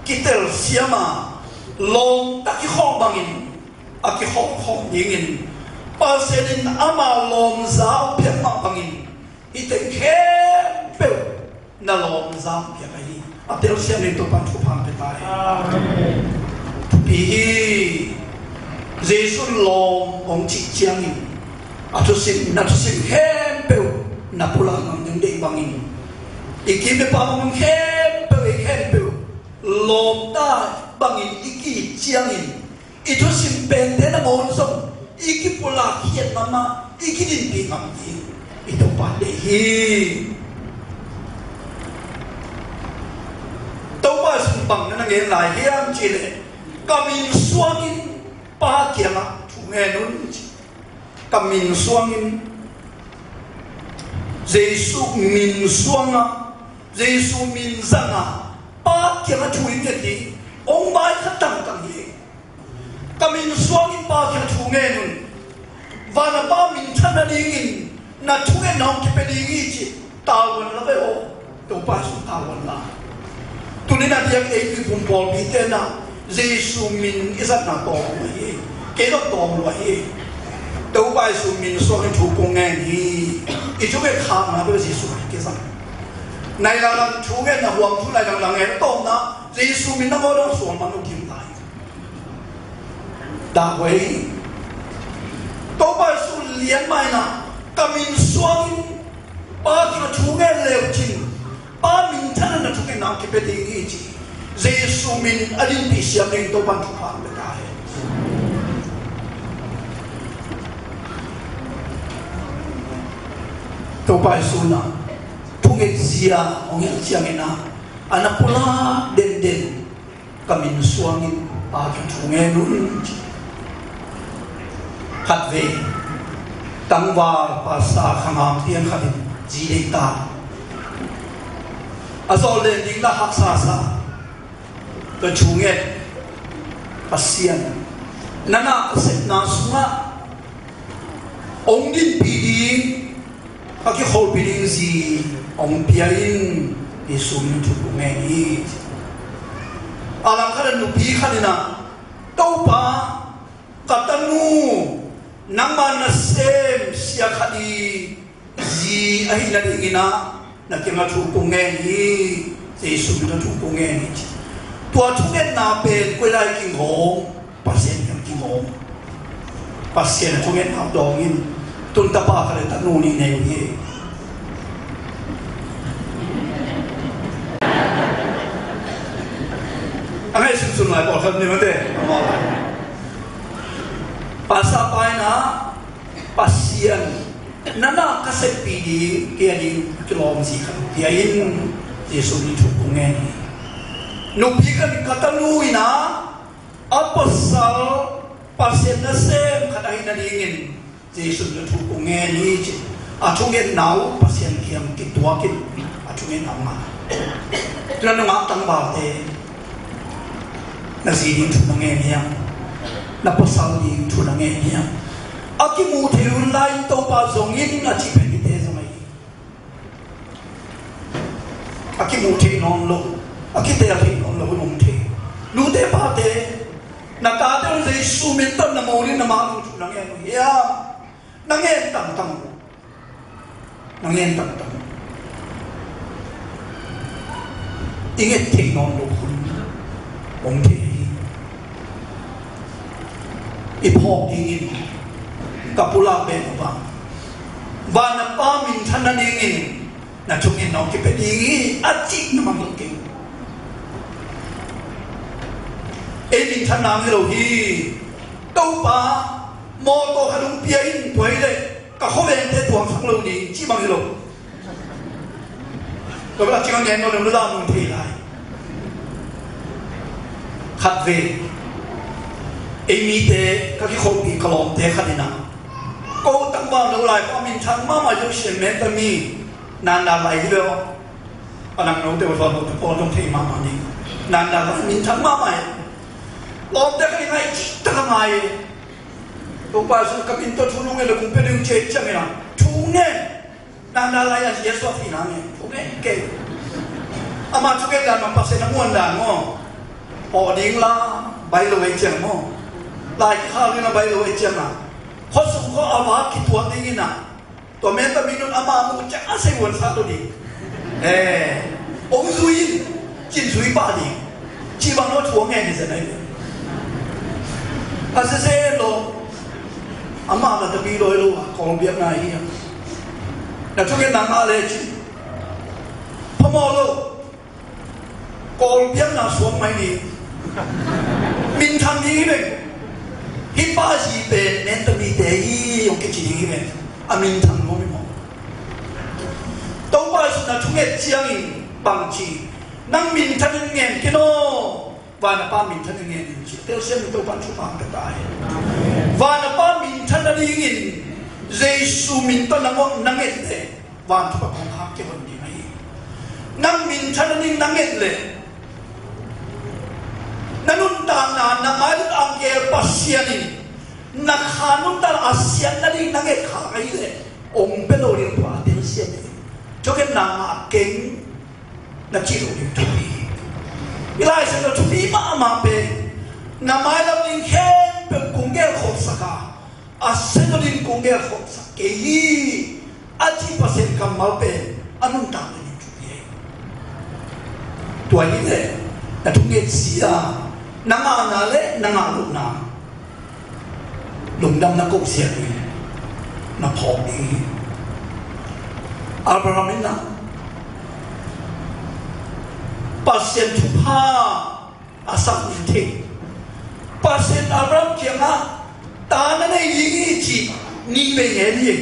kitelsiam a, lawmta kikhawm bangin a kikhawm khawm dingin, Pasian in ama lawmza hong piak mah bangin hih teng khempeuh na lawmza hong piak ahi hi. A telsiam ding Topa'n thupha hong pia ta hen. Amen. Thupi hi. Jesu in lawm hong cih ciangin, a thusim, na thusim khempeuh na pulak ngam ding deih bangin, i kim i pam khempeuh, i khempeuh lawmta bangin i ki-it ciangin, i thusim pente nangawn zong i kipulak khiat mahmah, i kidinpih ngam ding i Topa deih hi. Topa Jesu in bang na na ngen lai hiam cih leh, ka min suangin Pa kiangah thu ngen un ci. Ka min suangin, Jesu min suangah, Jesu min zangah Pa kiangah thu i ngen ding hong vaikhak tangtang hi. Ka min suangin Pa kiangah thu ngen un. Van a Pa minthan nadingin na thungetna hong kipia ding hi ci. Tavuan la ve aw. Topa Jesu tavuan la. Tuni-in a diak ei miphun pawlpite in ah Jesu min i zatna tawm lua hi. Kei zong tawm lua hi. Topa Jesu min suangin thu kong ngen hi. I thunget khakna bel Jesu hi kei zong. Nai langlang thungetna, huam thu nai langlang ngen tawmna, Jesu min na ngaw dong suang man uh kim lai. Dah huai. Topa Jesu lian mah in ah, ka min suangin Pa kiangah thu ngen le uh cin, Pa minthan a na thungetna hong kipia ding hi ci. Jesu min a dinpih siam ding Topa'n thupha hong pia ta hen. Topa Jesu in ah thunget zia hong hilh ciangin ah, a na pulak denden, ka min suangin Pa kiangah thu ngen un ci. Khatvei tangval pastor khangam piang khat in zi deih ta. A zawl den ding lah haksa sa. Ka thunget Pasian, na na ka sepna sungah hong dinpih ding, ka kikholhpih ding zi hong pia in, Jesu min thu kong ngen hi. A langkhat a nupi khat in ah, Topa, ka tanu nangma nasem sia khat i zi ahih nadingin ah na kiangah thu kong ngen hi. Jesu min ah thu kong ngen hi ci. Tua thungetna pen koi lai kingawm? Pasian kiang kingawm. Pasian a thungetna dawng in. Tun tapa khat le tanu nih nei uh hi. A ngaihsun sun lai pawlkhat ni mate. Pastor pa in ah, Pasian, na na ka seppih ding, kei a ding kilawm zi khat pia in, Jesu min thu kong ngen hi. Nupi khat in, ka tanu in ah, a pasal, Pasian nasem khat ahih nadingin Jesu min thu kong ngen hi ci. A thungetna uh Pasian kiang kituak in, a thungetna uh ngah. Tua nungak tangvalte, na zi ding thu na ngen hiam? Na pasal ding thu na ngen hiam? A kimuh theih hun lai-in Topa zong in a cih pen hihte zong ahi. A kimuh theih nawn lo, a kitel theih nawn lo in om thei. Nute pate, na tate un Jesu min tawh na mo ding na mah ding thu na ngen uh hiam? Na ngen tangtang uh. Na ngen tangtang uh. I nget theih nawn lo hun om thei hi. I phawk dingin ka pulak pen uh bang, van a Pa minthan nadingin na thungetna hong kipia ding hi, a cih na mang lo kei. Ei minthanna hi lo hi. Topa mawtaw khat hong pia in, tua hi leh ka khuavengte tuangsak lo ni, cih bang hi lo. Tua bel a cing a ngen lo, lo la mun thei lai. Khat ve, ei mite ka kikholhpih ka lawmte khat in ah, ko tangval no lai, ko a minthang mahmah Joseph Menta mi, Nanda lai hi lo. A nang note uh, tua note pawl zong thei mahmah ni. Nanda lai minthang mahmah hi. Lawmte khat in ngai cih tak a ngai hi. Topa Jesu, ka min tawh thu nong ngen le kong pia ding ci hi ciangin ah, thu ngen. Nanda lai a Jesu a fina ngen, thu ngen kei. Amah thu ngen dan mah Pasian a muan dan maw. Aw ding la, bai lo ei ciang maw. Lai kikhak ding la, bai lo ei ciang a, khuasung khawng a va kituak ding in ah, tua Menta mi nun amah mu ciang a sei huan sa lo ding. Eh, ong zui in, cin zui pah ding. Cih bang lo thu a ngen hi zen ahi. A sese lo. Amah na tapi lo hi lo a, Kawl biakna hi a. Na thungetna ngah le ci. Phamawh lo. Kawl biakna suak mai ni. Minthang ding hi ve. Hih pa zi pen Menta mite hi, hong kici ding hi ve. A minthang lo hi maw. Topa Jesu na thunget ciangin bang ci? Nang minthan in ngen ken aw. Van a Pa minthan in ngen in ci. Telsiam in Topa thupha hong pia ta hi. Van a Pa minthan nadingin Jesu min tawh nang, nang nget leh van thupha kong khak kei hon ding ahi. Nang minthan nading nang nget leh, na nuntakna, na mailam a gel Pasian in na kha nuntakna a siat nading nang nget khak ahih leh, ong pia lo ding tua a telsiam hi. Thungetna ngah keng, na cih lo ding thupi hi. I Lai Siangtho thupi mahmah pen, na mailam ding khempeuh kong gelkhawmsak a, a sia lo ding kong gelkhawmsak kei hi, a cih Pasian kammal pen a nuntak ding thupi hi. Tua hi leh na thungetsia, na ngahna le na ngah lohna lungdam na koh siat in na phawk ding hi. Abraham in ah Pasian thupha a sak ding thei. Pasian Abraham kiangah ta na nei ding hi ci, nih vei ngen hi.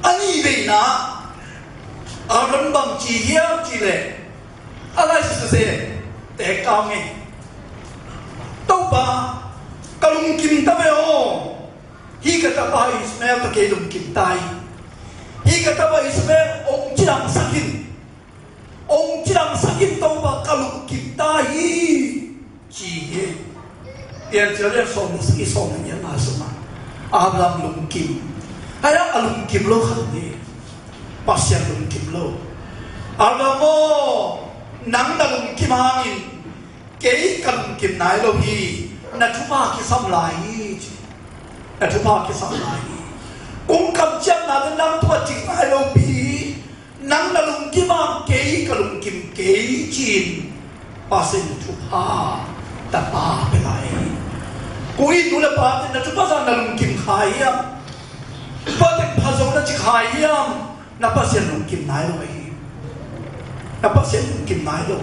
A nih veina Abraham bang ci hiam cih leh, a lai sese te kau ngei. Topa, ka lungkim ta ve aw. Hih ka tapa Ishmael tawh kei lungkim ta hi. Hih ka tapa Ishmael ong cidamsak in. Ong cidamsak in Topa, ka lungkim ta hi, ci hi. Piancil lian sawm le sagih, sawm le giatna sungah Abraham lungkim. Ahi a, a lungkim lo khat hi. Pasian lungkim lo. Abraham aw, nang na lungkim hangin kei ka lungkim nai lo hi. Na thupha kisam lai hi, ci. Na thupha kisam lai hi. Kong kamciamna le nang thu a cing nai lo pi hi. Nang na lungkim a, kei ka lungkim kei, ci-in Pasian thupha tapa pia lai hi. Koi nu le pate na thupha zah na lungkim kha hiam? Tua teng pha zo na ci kha hiam? Na Pasian lungkim nai lo ahi. Na Pasian lungkim nai lo.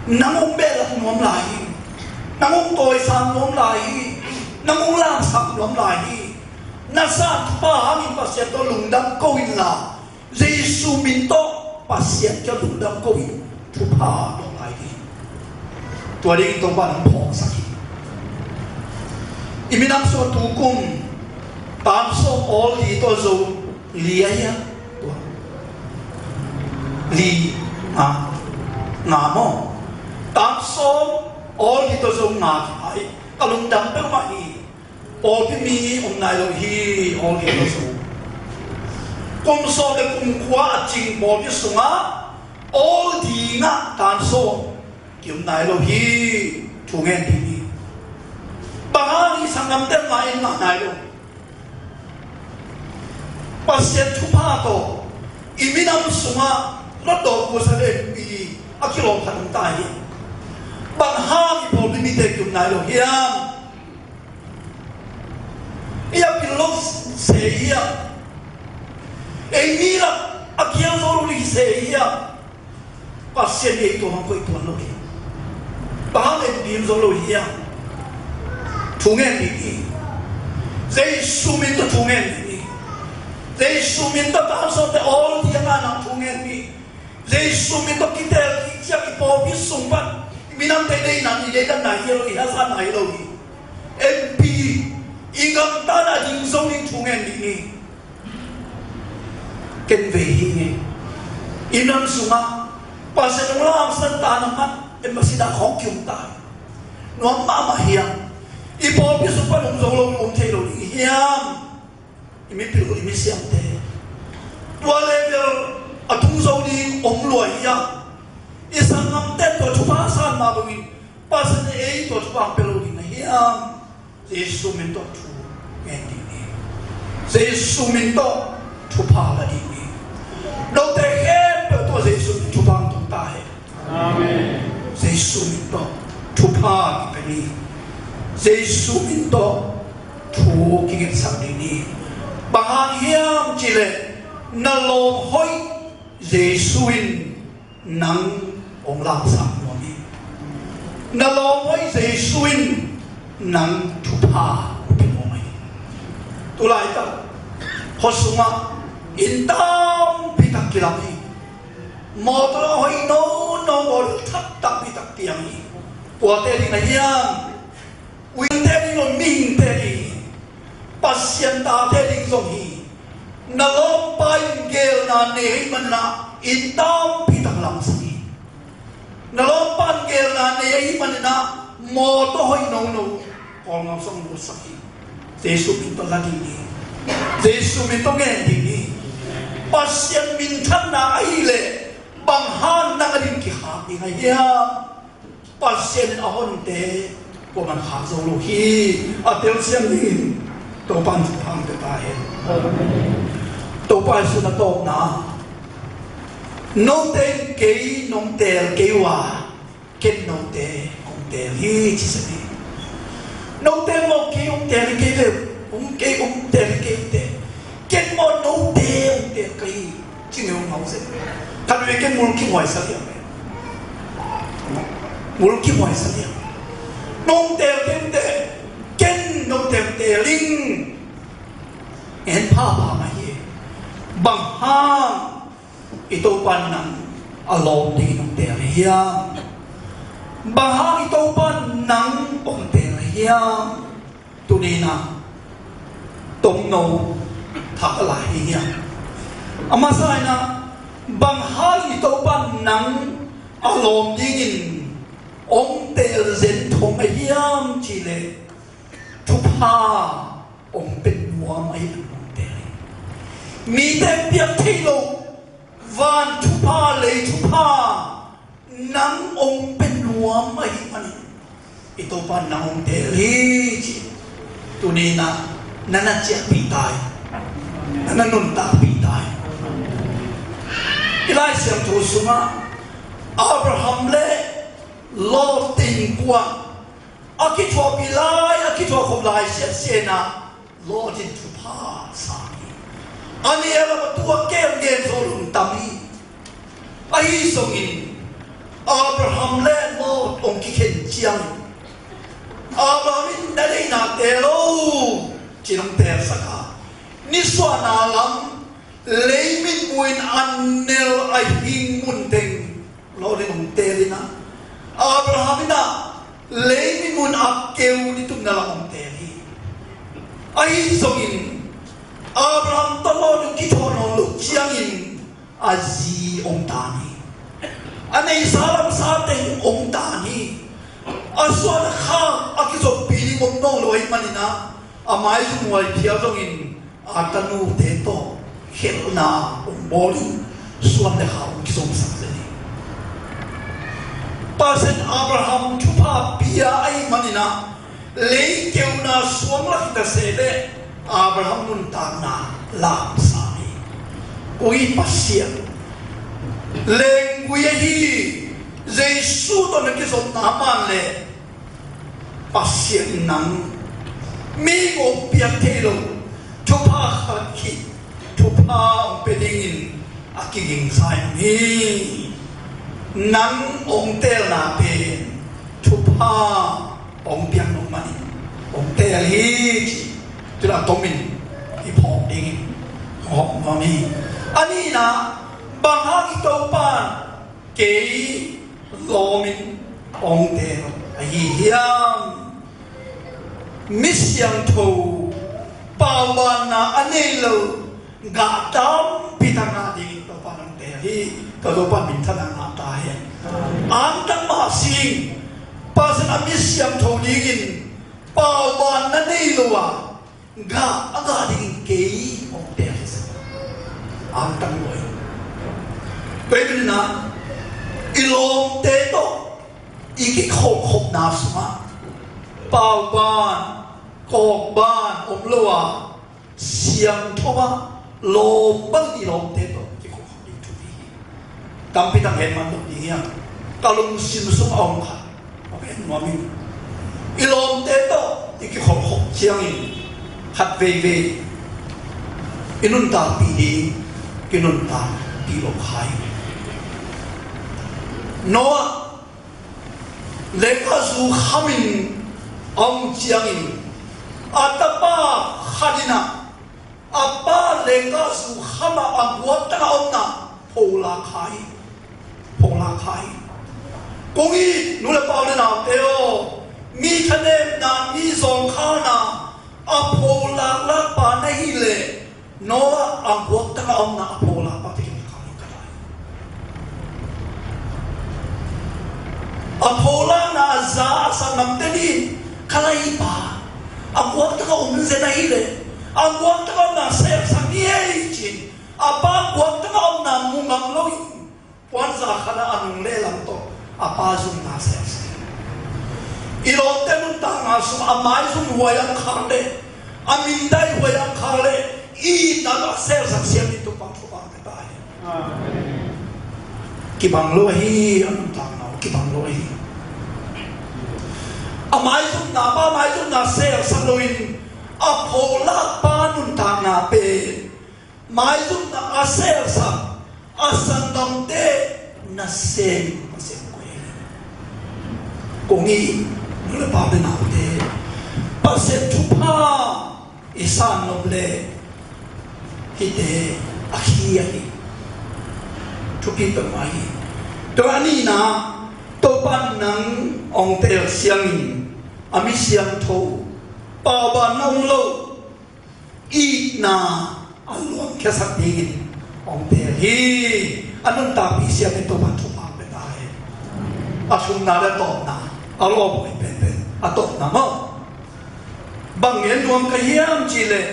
Nang hong behlap nuam lai hi. Nang hong tawisang nuam lai hi. Nang hong lamsang nuam lai hi. Na san thupha hangin Pasian tawh lungdam ko inla, Jesu min tawh Pasian kiang lungdam ko in, thupha dong lai ding. Tua ding Topa nang phawksak hi. I minam sung tu kum tan sawm awl li tawh zo li a hia? Tua li, nga, nga maw? Tan sawm awl li tawh zo nga hi. Ka lungdam peuhmah hi. Pawlpi mi om nai lo hi, awl ding lo sung. Kum sawm le kum kua a cing pawlpi sungah awl dingah tan sawm ki om nai lo hi, thu ngen ding hi. Bang hang i sanggamte mah in ngah nai lo. Pasian thupha tawh i minam sungah rawtdaw kuasa le pi a kilawm khat om ta hi. Bang hang i pawlpi mite ki om nai lo hiam? I a pil lo se hiam? Ei mi lak a kiang zo lo li se hiam? Pasian ei tua hong koih tuan lo hi. Bang hang en ding zo lo hiam? Thu ngen ding hi. Jesu min tawh thu ngen ding hi. Jesu min tawh bang sawmte awl ding a nang thu ngen ding hi. Jesu min tawh kitel ding ciang i pawlpi sung pan i minamte deihna, i deihdanna hi lo, i hazatna hi lo hi. Enpi, i gamtatna ding zo ding thu ngen ding hi. Ken vei hi nge. I nam sungah Pasian hong lamsan ta na ngat, en masida khawng kium ta hi. Nuam mahmah hiam? I pawlpi sung pan hong zo lo, hong thei lo ding hiam? I mipil uh, i misiamte, tua level a tung zo ding om lua hiam? I sanggamte tua thupha san mah bangin Pasian in ei tua thupha pia lo ding na hiam? Jesu min tawh thu ngen ding hi. Jesu min tawh thupha la ding hi. Note khempeuh tawh Jesu min thupha hong tung ta hen. Amen. Jesu min tawh thupha kipia ni. Jesu min tawh thu kingetsak ding hi. Bang hang hiam cihleh na lawm hoih Jesu in nang hong lamsak nuam hi. Na lawm hoih Jesu in nang thupha hong pia nuam hi. Tulaitak khuasungah inn tampi tak kilam hi. Mawtaw hoih nono, mawtaw thak tampi tak piang hi. Kuate ding na hiam? Uite ding lo, mihingte ding hi. Pasian tate ding zong hi. Na lawmpa in geelna nei ahih manin ah inn tampi tak lamsak hi. Na lawmpa in geelna nei ahih manin ah mawtaw hoih nono Kawlgam sung luatsak hi. Jesu min tawh la ding hi. Jesu min tawh ngen ding hi. Pasian minthanna ahih leh bang hang nang a ding kikhak ding a hiam? Pasian in a honte kuaman khak zo lo hi. A telsiam dingin Topa in thupha hong pia ta hen. Topa Jesu na tawpna, note in kei nong teel kei uh a, ken note kong teel hi, ci sak hi. Note maw, kei hong teel hi, kei ve, hong, kei hong teel hi, kei hong teel. Ken maw, note hong teel ka hi, ci ngeu ngau zen. Khat vei ken mulkimhuai sa liang. Mulkimhuai sa liang. Nong teel, ken teel, ken note hong teel ing. En phapha mah hi. Bang hang i Topa in nang a lawm dingin hong teel hiam? Bang hang i Topa in nang hong teel hiam? Tuni-in ah tomno thak a lai hi hiam? A masa-in ah bang hang i Topa in nang a lawm dingin hong teel zen thong a hiam cihleh thupha hong pia nuam ahih manin hong teel hi. Mite piak thei lo van thupha, lei thupha nang hong pia nuam ahih manin i Topa in nang hong teel hi, ci. Tuni-in ah na na ciahpih ta hi. Na na nuntakpih ta hi. I Lai Siangtho sungah Abraham le Lot in kuan a kithuahpih lai, a kithuahkhop lai siatsiain ah Lot in thupha sang hi. A ni a lam a tua kem gen zo lung tam hi. Ahi zongin Abraham le Lot hong kikhen ciangin Abraham in na deihna teel lo, ci-in hong teelsak a, nisuahna lam lei mitmuh in a nel a hing mun teng Lot in hong teel in ah, Abraham in ah lei mitmuh in a keu ni tumna lam hong teel hi. Ahi zongin Abraham tawh Lot in kithawn nawn loh ciangin a zi om ta hi. A neihsa lamsa teng om ta hi. A suan a khak a kizoppi ding om nawn lo ahih manin ah a maizumhuai phial zongin a tanute tawh khelhna hong bawl in suan le khak hong kizomsak zen hi. Pasian Abraham thupha pia ahih manin ah lei keuna suang lak hi ta se leh Abraham nuntakna lamsang hi. Koi Pasian lenggui ahi Jesu tawh na kizopna man leh Pasian in nang mi hong piak thei lo thupha khat khit thupha hong pia dingin a kiging sa hi. Nang hong teelna pen thupha pha hong piak nop manin hong teel hi ci. Tula tomin i phawk dingin hong nuam hi. A nihna, bang hang i Topa in kei lawmin hong teel ahi hiam? Mi siangtho, paubanna a nei lo gah tampi tak ngah dingin Topa in hong teel hi. Ka Topa minthanna ngah ta hen. Angtang mah sing, Pasian a mi siangtho dingin paubanna nei lo a gah a ngah dingin kei hong teel hi. Angtang lo hi. Tua hi manin ah, i lawmte tawh i kikholhkhopna sungah pauban, kawkban om lo a, siangtho a, lawm bang i lawmte tawh kikholhkhop ding thupi hi. Tampi tak gen man lo ding hiam? Ka lungsim sungah a om khat a gen nuam ing. I lawmte tawh i kikholhkhop ciangin khat veivei i nuntakpih ding kinuntakpih lo kha hi. Noah lengkazu khamin a om ciangin a tapa khat in ah a pa lengkazu kham ah a guaktaka omna pholak kha hi. Pholak kha hi. Kong it nu le pa, u le naute aw, mi thanemna, mi zawngkhalna a pholak lakpa na hih leh, Noah a guaktaka omna a pholakpa tawh kibang kha ding ka lai. A pholakna a za a sanggamte nih in, ka laipa a guaktaka om zen ahih leh, a guaktaka omna selsak ni ei ci-in, a pa guaktaka omna mu ngam loin, puanza khat ah a nunglehlam tawh a pa zumna selsak. I lawmte nuntakna sungah a maizum huai a khak leh, a mindai huai a khak leh, i itna tawh a selsak siam in Topa thupha pia ta hen. Kibang lo ahi, a nuntakna uh kibang lo ahi. A maizumna, pa maizumna selsak loin a pholakpa nuntakna pen maizumna a selsak, a sanggamte nasem, nasem koi. Kong it nu le pa, u le naute, Pasian thupha i san nop leh hihte a khi ahi. Thupi peuhmah hi. Tua a nihna, Topa in nang hong teel siangin a mi siangtho, paubanna om lo, itna a luangkhiasak dingin hong teel hi. A nuntakpih siam in Topa thupha pia ta hen. A thumna le a tawpna, a lawp penpen a tawpna maw. Bang gen nuam ka hiam cih leh,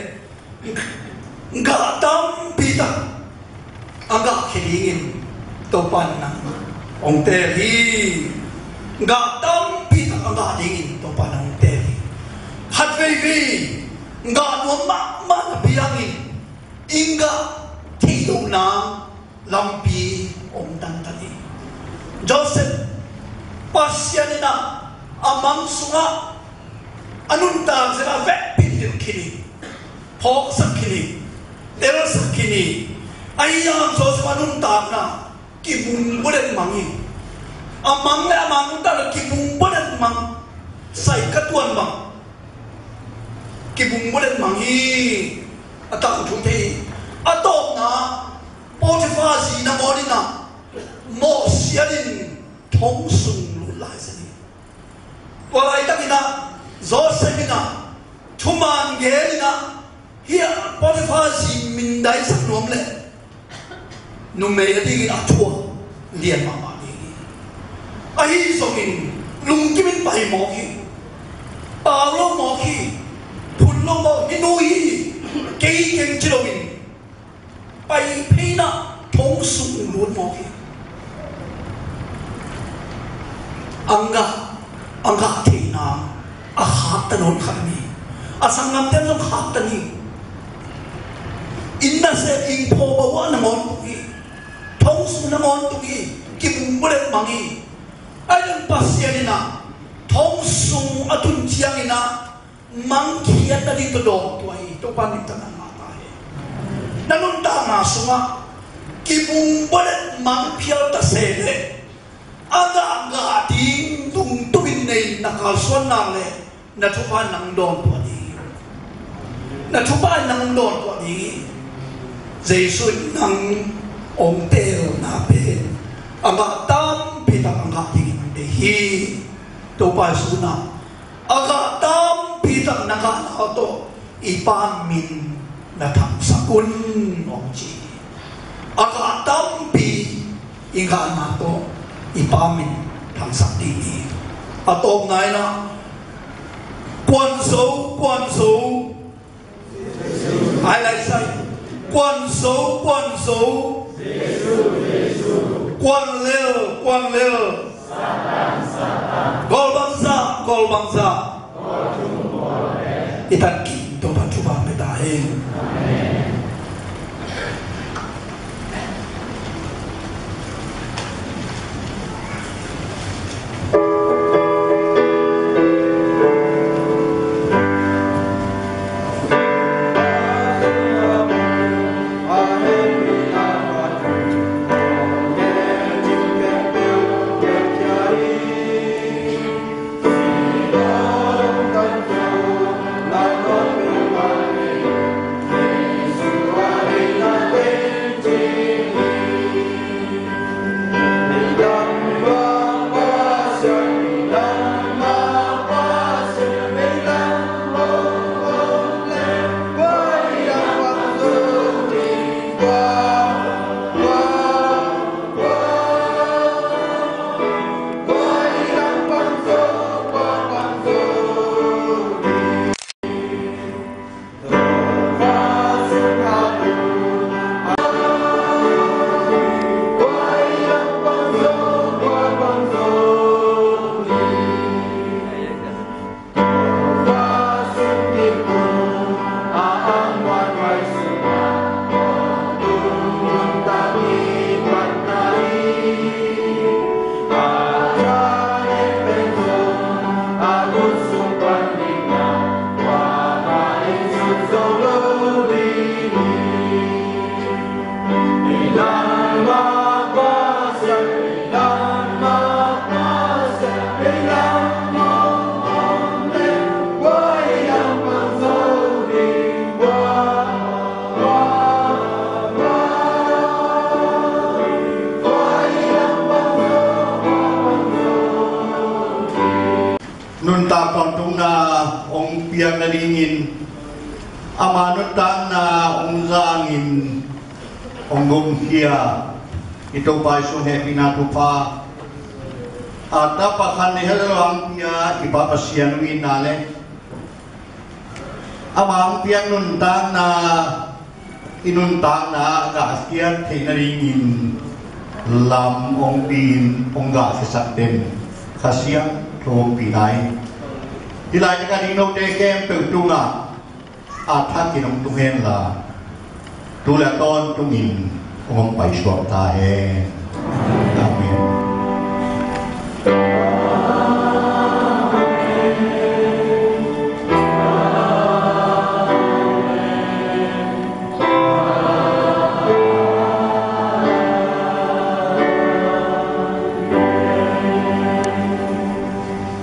gah tampi tak a gahkhia dingin Topa in nang hong teel hi. Gah tampi tak a gah dingin Topa in nang hong teel hi. Khat veivei gah nuam mahmah napi hangin i gah theih loh nang lampi om tantan hi. Joseph, Pasian in ah a mang sungah a nuntak zen a vekpi hilh khin hi. Phawksak khin hi. Telsak khin hi. Ahi hang Joseph a nuntakna kibungbulet mang hi. A mang le a mang nuntakna kibungbulet mang. Sai ka tuan mang. Kibungbulet mang hi. A tangthu thei hi. A tawpna, Potiphar zi nangawn in ah mawhsiat in thong sung lut lai zen hi. Tua laitakin ah Joseph in ah thuman gen in ah, hih Potiphar zi mindaisak nuam leh numei a dingin a thu a lian mahmah ding hi. Ahi zongin lungkim in pai mawk hi. Pau lo mawk hi. Phun lo mawk hi. Nu hi, kei keng ci loin pai phei in ah thong sung lut mawk hi. A gah, a gah theihna a khakta nawn khat hi. A sanggamte zong khakta hi. Inn nasem, inn phaw bawh ah nangawn tung hi. Thong sung nangawn tung hi. Kibungbulet mang hi. Ahi zongin Pasian in ah thong sung a tun ciangin ah mang khiat nading tawh dawn tua hi. Topa minthanna ngah ta hen. Na nuntakna sungah kibungbulet mang phial ta se leh, a gah gah ding tungtukin Nei na kalsuanna le na thupha nang dawn tuah ding hi. Na thupha nang dawn tuah ding hi. Jesu in nang hong teelna pen a ngah tampi tak a ngah dingin hong deih hi. Topa Jesu in a ngah tampi tak na ngahna tawh i Pa min na thangsak un, hong ci hi. A ngah tampi i ngahna tawh i Pa min thangsak ding hi. A tawpna in a, Kuan Zo, Kuan Zo. Ai lai sai. Kuan Zo, Kuan Zo. Kuan Lel, Kuan Lel. Gawl bangzah, gawl bangzah. I tankim Topa thupha pia ta hen. Nuntak tawntungna hong piak nadingin, ama nuntakna hong zangin, hong gumkhia i Topa Jesu hehpihna thupha, a tapa khat nei hel lo hong pia i Pa Pasian hong itna le ama hong piak nuntakna, i nuntakna ah gahkhiat theih nadingin lam hong pia-in hong gahkhiasak den Kha Siangtho hong pia hi. Hih laitak a ding note khempeuh tungah a thakin hong tung hen la, tu le a tawntungin hong paisuak ta hen. Amen.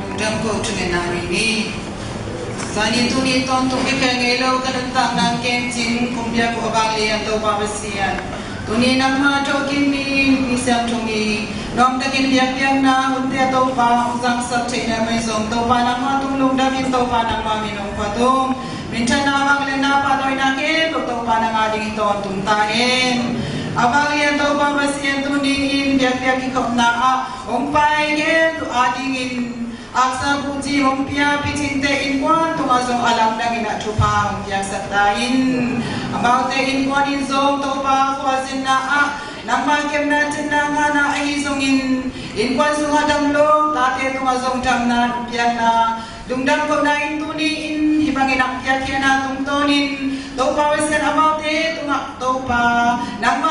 Lungdam ko, thungen a ri ni. Zani tuni tawntung bek hi ngei lo, ka nuntakna kemcin kong piak uh a vanglian Topa Pasian, tuni nangmah thawhkik mi, mi siangtho mi, nuamtakin biakpiakna hunte ah Topa hong zangsak theihna mai zong Topa nangmah tung lungdamin Topa nangmah min hong phat ung. Minthanna, vangliatna, pahtawina khempeuh Topa nang adingin tawntung ta hen. A vanglian Topa Pasian tuni in biakpiak kikhopna ah hong pai khempeuh adingin aksa buci hong pia, picingte innkuan tungah zong a lamdangin a thupha hong piaksak ta in. Amaute innkuan in zong Topa khuazinna ah nangmah kepna cinna ngahna ahi zongin innkuan sungah dam lo tate tungah zong damna hong piakna lungdam kohna in tuni in hih bangin hong piakkhiatna tungtawnin Topa Pasian amaute tungah Topa nangmah